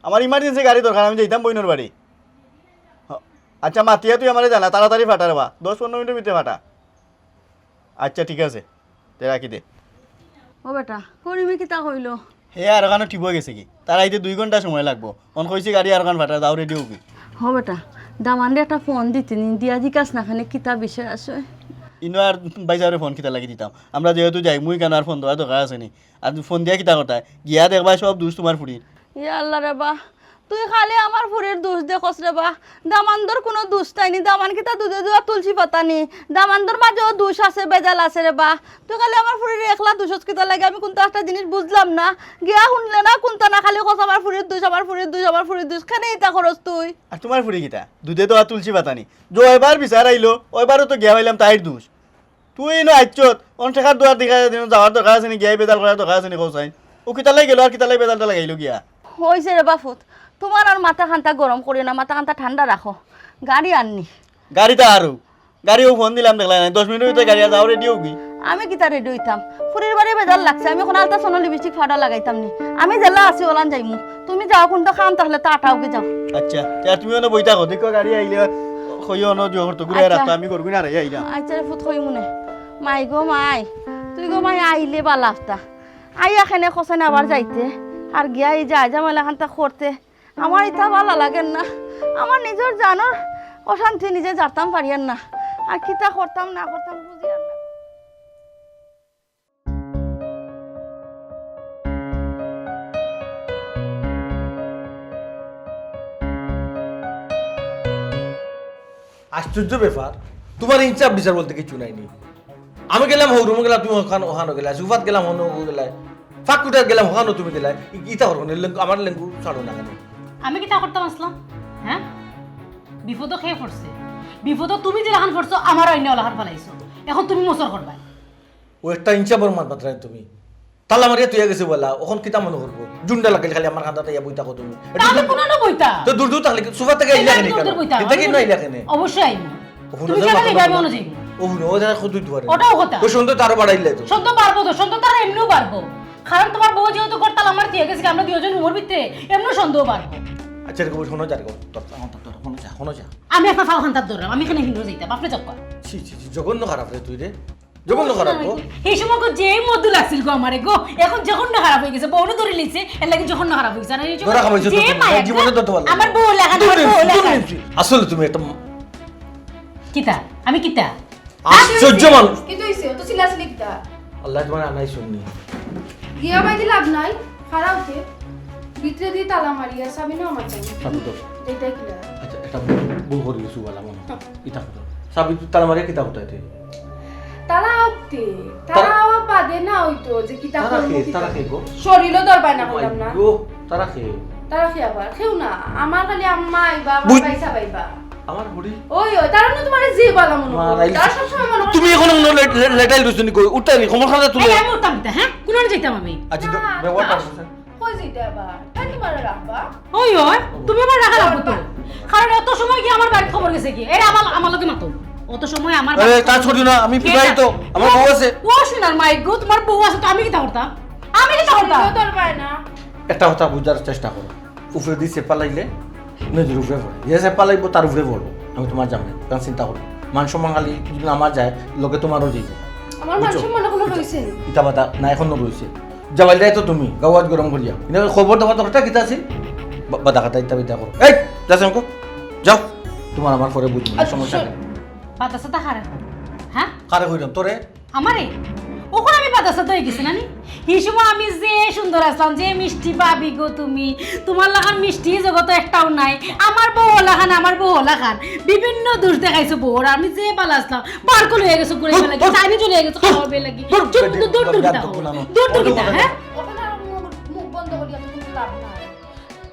আমার ইমার্জেন্সি গাড়ি দরকার, আমি যাইতাম বইনর বাড়ি। হ, আচ্ছা মাতিয়া তুই আমারে জানা, তাড়াতাড়ি ফাটা রে বা, দশ পনেরো মিনিটর ভিতরে ফাটা। আচ্ছা ঠিক আছে, তে রাখি দে। ও বেটা, করিমে কিতা কইলো? হে আর ওখানো টিপো গেছে কি? তার আইতে দুই ঘন্টা সময় লাগবো। অন কইছি গাড়ি আর ওখান ফাটা, যাও রেডি হবি। হ বেটা, দামানরে একটা ফোন দিতে নি, দিয়া জিকাস না খানে কিতা বিষয় আছে। ইনো আর ভাইসাবরে ফোন কিতা লাগি দিতাম? আমরা যেহেতু যাইমুই কেন, আর ফোন দেওয়ার দরকার আছে নি? আর ফোন দিয়া কিতা করতায়? গিয়া দেখবায় সব দুষ তুমার ফুড়ির। ইয়া আল্লাহ রে বা, তুই খালি আমার ফুড়ির দুষ দেখস রে বা। দামান্দর কুনু দুষ নাই নি, দামান কিতা দুধে ধোয়া তুলসী পাতা নি? দামান্দর মাঝেও দুষ আছে, বেজাল আছে রে বা। তুই খালি আমার ফুড়ির একলা দুষস কিতা লাগে? আমি কুনতা একটা জিনিস বুঝলাম না। গিয়া হুনলে না কুনতা না, খালি কস আমার ফুড়ির দুষ, আমার ফুড়ির দুষ, আমার ফুড়ির দুষ। কেনে ইতা করস তুই? আর তুমার ফুড়ি কিতা দুধে ধোয়া তুলসী পাতা নি? যে ওইবার বিচার আইলো, ওইবারও তো গিয়া পাইলাম তাইর দুষ। তুই ইনো আইছত, অন টেকার দুয়ার দেখা যায়, যাওয়ার দরকার আছে নি, গিয়া বেজাল করার দরকার আছে নি, কও চাইন। ও কিতালাই গেল আর কিতালাই বেজালটা লাগাইলো গিয়া? হইছে রে বাফুত, তুমার আর মাথা খান্তা গরম করিও না, মাথা খান্তা ঠান্ডা রাখো। গাড়ি আননি। গাড়িটা আরো, গাড়িও ফোন দিলাম, দেখলাই নাই, দশ মিনিটের ভিতরে গাড়ি আর যাও, রেডি হবি। আমি কিতা রেডি হইতাম? ফুড়ির বাড়ি বেজাল লাগছে, আমি এখন আলতা সোনো লিপস্টিক পাউডার লাগাইতাম নি। আমি যেলা আছি ওলান যাইমু। তুমি যাও, কুনটা খাম তাহলে তো আটাওকে যাও। আচ্ছা, তে আর তুমি অনো বই থাকো, দেখো গাড়ি আইলে কইও অনো জোর তো ঘুরে আচ্ছা। রাখতো, আমি করবি না রে, আইলাম। আচ্ছা রে ফুত, কইমু নে। মাই গো মাই, তুই গো মাই আইলে বালা আফতা। আইয়া কেনে কছেন আবার যাইতে, আর গিয়া এই যে আজা মেলা খান্তা করতে, আমার ইতা বালা লাগের না। আমার নিজর জানর অশান্তি নিজে জারতাম পারিয়ার না, আর কিতা করতাম না করতাম বুঝিয়ার না। আশ্চর্য ব্যাপার, তুমার ইনসাফ বিচার বলতে কিচ্ছু নাই নি। আমি গেলাম হৌ রুমো গেলাম, তুমি ওখান, ওখানো গেলায়, সুফাত গেলাম হনো গেলায়, ফাঁক কুটার গেলাম হকানো তুমি গেলায়, ই-, ইতা করো না, লেঙ্গু-, আমার লেঙ্গু ছাড়ো না কেনে? আমি কিতা করতাম আছলাম? হ্যাঁ? বিপদো কে পড়ছে? বিপদো তুমি যেলাখান পড়ছো, আমার অইন্য ওলাখান ফালাইছো। এখন তুমি মোচর করবায়। ও একটা ইনসাফর মাত মাতরায় তুমি। তালা মারিয়া তুইয়া গেছে বলা, অখন কিতা মনো করবো? জুন্ডা লাগিল খালি আমার কান্দাত আইয়া বই থাকো তুমি। তাহলে কোনানো বইতা? তো দূর দূর থাকলে কি সুফাত থাকি আইলা কেনে? দূর দূর বইতা? ইতা কি নইলা কেনে? অবশ্যই আইমু। ও হুনো তুমি যে কেনে মাথা যাইবা, আমি অনো যাইমু। ও হুনো, ও যারা কত দূর দুয়ারে। ওটাও কথা। ও সন্দেহ তো আরো বাড়াইলে তো। সন্দেহ বাড়বো তো, সন্দেহ তো আরো এমনেও বাড়বো। কারণ তুমার বউ যেহেতু ঘর তালা মারি দিয়া গেছে, আমরা দুইজন রুমর ভিতরে, এমনেও সন্দেহ বাড়বো। আচ্ছা, এরকম হুনো যার কথা। হুনো যা, হুনো যা। আমি আপনার ফাও খান্তাত ধরলাম, আমি এখানে হিনো যাইতাম, আপনি যাও। ছি, ছি, ছি, জঘন্য খারাপ রে তুই রে। জঘন্য খারাপ গো। এই সময় গো যে মধু লাগছিল গো আমারে গো, এখন জঘন্য খারাপ হয়ে গেছে, বউরে ধরে লিছে, এর লাগি জঘন্য খারাপ হয়ে গেছে। আর এই সময় ধরা খাওয়াইছো যে তো তুমি, মায়া গো, জীবনে ধরতে পারবে না। আমার বউ লাখান, আমার বউ লাখান। আসলে তুমি একটা ম- কিতা? আমি কিতা? আশ্চর্য মানুষ। কিতা হইছে? অত চিল্লাচিল্লি কিতা? আল্লাহ তোমার আনাই শুননি। গিয়া বাইদি লাভ নাই, খারাপ হতে। ভিতরে দিয়ে তালা মারিয়া চাবি নাও আমার চাবি। চাবি দাও। এটাই কিলা? আচ্ছা, একটা ভুল করে গেছি বলা মনে হয়। ইতা কথা। চাবি তালা মারিয়া কিতা কথা এতে? তারা আউতে, তারা তারা আওয়া বাদে না হইতো যে কিতা তারা করবো কে? কিতা? তারা কে গো? শরীরও দরবার না ও মাই করলাম না। গো, তারা কে? তারা কে আবার? কেউ না। আমার খালি আম্মা আইবা, আমার বুঝ- ভাইসাব আইবা। আমার বুড়ি? ওই, ওই, তারা না তোমার যে বালা মনে মা করো। রাইল- তারা সবসময় মনে করো তুমি এখন মনে হয় লে-, লে-, লেটাইল রুচুনি কই? উঠতাই নি, কোমর খানা তুলে। এই, আমি উঠতাম না, হ্যাঁ? কোন আনে যাইতাম আমি? আচ্ছা, তো না, ব্যবহার না। পারছো না? কই যাইতে আবার? তাই তোমার রাখবা? ওই, ওই, তুমি আমার রাখা লাগবো তো। কারণ এত সময় কি আমার বাড়ির খবর গেছে কি? এরা আমার, আমার লগে মাতো। অত সময় আমার আরে, বাড়ির কাজ খবর করিও না, আমি কে বিবাহিত, না? আমার বউ আছে। ও সোনার মাইক গো, তোমার বউ আছে তো আমি কিতা করতাম? আমি কিতা করতাম? শরীরও দরবার না। একটা কথা বুঝার চেষ্টা করো, উপরে দিয়ে চেপা লাইলে নদীর উপরে পড়ে, যে চেপা লাইবো তার উপরে পড়বো। আমি তোমার জামাই, কারণ চিন্তা করো, মান সম্মান খালি যদি আমার যায়, লোকে তোমারও যাইব। আমার মান বুঝছো? সম্মান এখনো ইতা-, রইছে। ইতা বাতা না, এখনো রইছে। জামাইটাই তো তুমি, গাওয়াত গরম করিয়া। কিন্তু খবর দেওয়া দরকার কিতা আছে? বা-, বাদা খাতা ইতা বিতা করো। এই, যা শঙ্কর, যাও। তোমার আমার পরে বুঝবো, আচ্ছা, সমস্যা শোন। নেই। বাতাসে তা হারে। হ্যাঁ? কারে কইলাম? তোরে? আমারে? ওখানে আমি বাতাসে তো হয়ে গেছি না নি? এই সময় আমি যে সুন্দর আসলাম, যে মিষ্টি ভাবি গো তুমি, তোমার লাখান মিষ্টি জগতে একটাও নাই। আমার বউ লাখান, আমার বউ লাখান। বিভিন্ন দোষ দেখাইছো বউর, আমি যে বালা আসলাম, বার করে হয়ে গেছো ঘুরে বেলা কি, চাইনি চলে গেছো খাওয়া বেলা কি। দূর, দূর, দূর, দূর, দূর, দূর, কিতা দূর, হো? দূর, দূর, কিতা, হ্যাঁ? ওখানে আর মুখ, মুখ বন্ধ করিয়া তো কোনো লাভ নাই।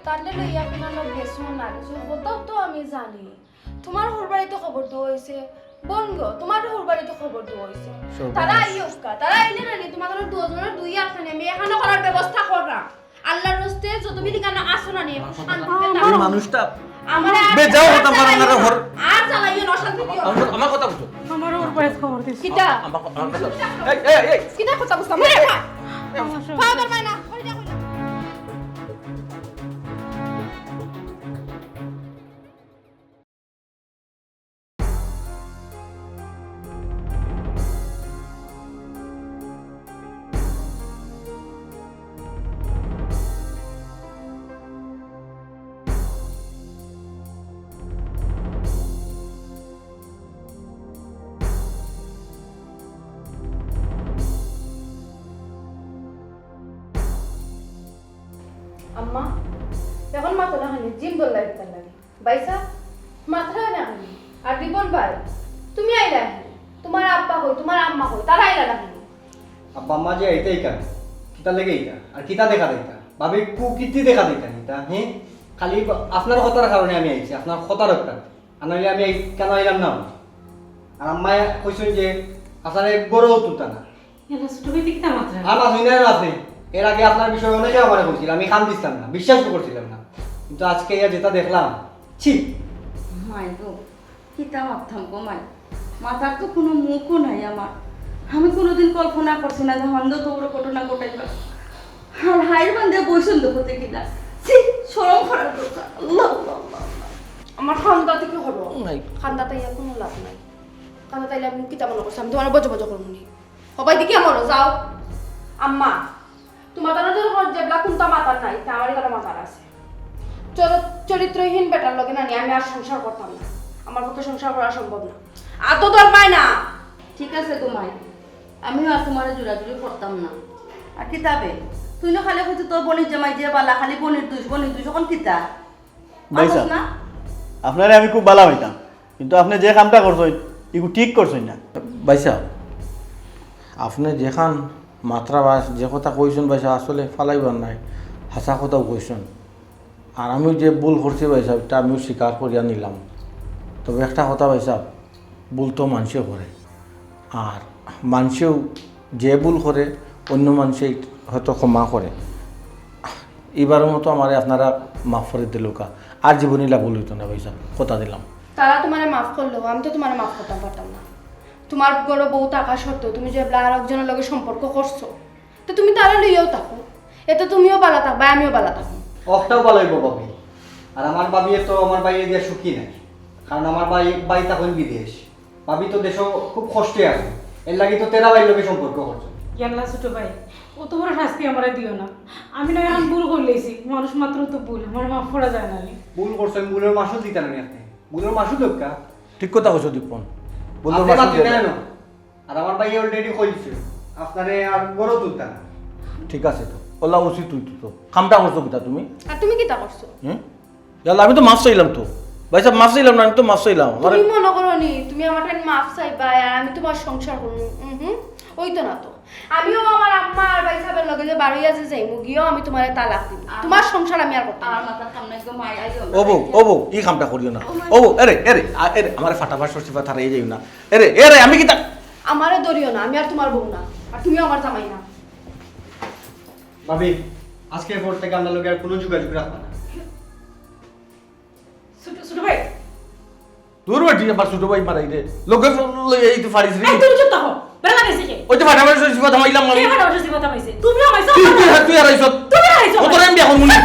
তাহলে লইয়া কোনো লোক গেছো না গেছো, কোথাও তো আমি জানি। তোমার হউর বাড়িত খবর দেওয়া হইছে, বোন গো, তোমার হউর বাড়িত খবর দেওয়া হইছে। সব তারা আছে। আইও উস্কা, তারা আইলে না নি, তোমার দুজনের দুই আত খানি আমি এখানে করার ব্যবস্থা করলাম। আল্লাহর রস্তে যত বিলি গানা আসো না নি, একটু শান্তি পেতাম। এই মানুষটা আমার আর বেজাও হতাম পারে না রে, হর। আর জ্বালাইও না, শান্তি দিও না। আমার, আমার কথা বুঝো। আমার হউর বাড়িত খবর দিছি। কিতা? আমার, আমার কথা। এই, এই, এই। কিতা কথা বুঝতাম? এই, এই। আমার সব- ফাদার মাইনা, কই যা, কই যা। এখন মাতো না খালি, জিম দল্লাই দিতার লাগে। ভাইসাব, মাতরা না খালি। আর রিপন ভাই, তুমি আইলা নি? তুমার আব্বা কই, তুমার আম্মা কই, তারা আইলা না খালি? আব্বা আম্মা যে আইতা ইখান, কিতা লাগি আইতা? আর কিতা দেখা দিতা? ভাবি কুকীর্তি দেখা দিতা নি ইতা, হে? খালি আপনার কথার কারণে আমি আইছি, আপনার কথা রক্ষা। আর নাইলে আমি এই কেন আইলাম না? আর আম্মায় কইছইন যে আপনারে ঘরো তুলতা না। ইয়াল্লা, ছোট ভাই, তুই কিতা মাতরা? আর মাতছি না, আর মাতছি। এর আগে আপনার বিষয়ে অনেকে আমারে কইছিল, আমি কান দিছিলাম না, বিশ্বাসও করছিলাম না। কিন্তু আজকে ইয়া যেটা দেখলাম, ছি! মাই গো, কিতা মাততাম গো মাই? মাতার তো কুনু মুখও নাই আমার। আমি কুনুদিন কল্পনা করছি না যে হন্দ তো বড় ঘটনা ঘটাইবা। আর হাইর বান্দে বইছইন দেখো তে কিলা। ছি, শরম করার দরকার। আল্লাহ, আল্লাহ, আল্লাহ, আল্লাহ। আমার কান্দা থাকি হলো। নাই। কান্দাত ইয়া কুনু লাভ নাই। কান্দাত ইলা আমি কিতা মনো করছি? আমি তুমারে বজো বজো করমু নি। হবাই দেখি আমার যাও। আম্মা, তুমার তারা যখন যেবলা কুনতা মাতার নাই, তা আমার তারা মাতার আছে। চর-, চরিত্রহীন বেটার লগে না নি আমি আর সংসার করতাম না। আমার পক্ষে সংসার করা সম্ভব না। আতো ধরবায় না। ঠিক আছে গো মাই, আমিও আর তুমারে জোরাজুরি করতাম না। আর কিতা বে, তুই না খালি কইতে তোর বইনর জামাই যে বালা, খালি বইনর দুষ, বইনর দুষ, অখন কিতা? ভাইসাব, মাতস না? আপনারে আমি খুব বালা পাইতাম, কিন্তু আপনে যে কামটা করছইন, ইগু ঠিক করছইন না। ভাইসাব, আপনে যেখান মাতরা বা যে কথা কইছইন ভাইসাব, আসলে ফালাইবার নাই, হাছা কথাউ কইছইন। আর আমিও যে ভুল করছি ভাইসাব, ইটা আমিও স্বীকার করিয়া নিলাম। তবে একটা কথা ভাইসাব, ভুল তো মানষেও করে, আর মানষেও যে ভুল করে অন্য মানষে হয়তো ক্ষমা করে। ইবারর মতো আমারে আপনারা মাফ করি দিলাউক্কা, আর জীবনে ইলা ভুল অইতো না ভাইসাব, কথা দিলাম। তারা তুমারে মাফ করলেও আমি তো তুমারে মাফ করতাম পারতাম না। তুমার ঘরো বউ থাকা সত্ত্বেও তুমি যেবলা আরক জনর লগে সম্পর্ক করছো, তো তুমি তারে লইয়াউ থাকো, এতে তুমিও বালা থাকবায়, আমিও বালা থাকমু। অকটাউ বালা অইবো ভাবি। আর আমার ভাবিয়ে তো আমার ভাইরে দিয়া সুখী নাই, কারণ আমার ভাই, ভাই থাকইন বিদেশ। ভাবি তো দেশো খুব কষ্টে আছে, এর লাগি তো তেরা ভাইর লগে সম্পর্ক করছে। ইয়াল্লা ছোট ভাই, অত বড় শাস্তি আমারে দিও না। আমি না অখন ভুল করিলাইছি, মানুষ মাত্র তো ভুল, আমারে মাফ করা যায় না নি? ভুল করছইন, ভুলর মাসুল দিতা না নি আপনে? ভুলর মাসুল দেউক্কা। ঠিক কথা কইছো দীপন, ভুলর আপনে মাসুল মাতইন না দিও না। কেন? আর আমার ভাইয়ে already কই দিছে, আপনারে আর ঘরো তুলতা না। ঠিক আছে তো, অলা উচিত অইতো তো। কামটা করছো কিতা তুমি? আর তুমি কিতা করছো? হুম? ইয়াল্লা, আমি তো মাফ চাইলাম তো। ভাইসাব, মাফ চাইলাম না, আমি তো মাফ চাইলাম। আমারে তুমি মনো করো নি, তুমি আমার ঠাইত মাফ চাইবায়, আর আমি তুমার সংসার করমু? উহুম, অইতো না তো। আমিও আমার আম্মা আর ভাইসাবর লগে যে বারইয়া যে যাইমু গিয়াও আমি তুমারে তালাক দিমু। তুমার সংসার আমি আর করতাম না। আমার মাথার কাম নাই গো, মাই আইও না। ও বউ, ও বউ, ই কামটা করিও না। ও মাই। ও বউ, এরে, এরে, আ, এরে, আমারে ফাটাবার শশী ফাটারে যাইও না। এরে, এরে, আমি কিতা? আমারে ধরিও না, আমি আর তুমার বউ না, আর তুমিও আমার জামাই না। ভাবি, আজকের পর থাকি আমরার লগে আর কুনু যোগাযোগ রাখবা না। ছোট, ছোট ভাই। দূর বেটি, আমার ছোট ভাই মারাইরে। লগে লইয়া আইতে পারিস রে। এই, তুমি চুপ থাকো। বেলা গেছে কে? ওই তো ফাটাফাটি শশী ফাটা মাইলাম আমি। কে ফাটাফাটি শশী ফাটা মাইছে? তুমি হামাইছো? তুই, তুই, তুই হারাইছ। তুমি হারাইছো? ও তোরে আমি এখন মুনি।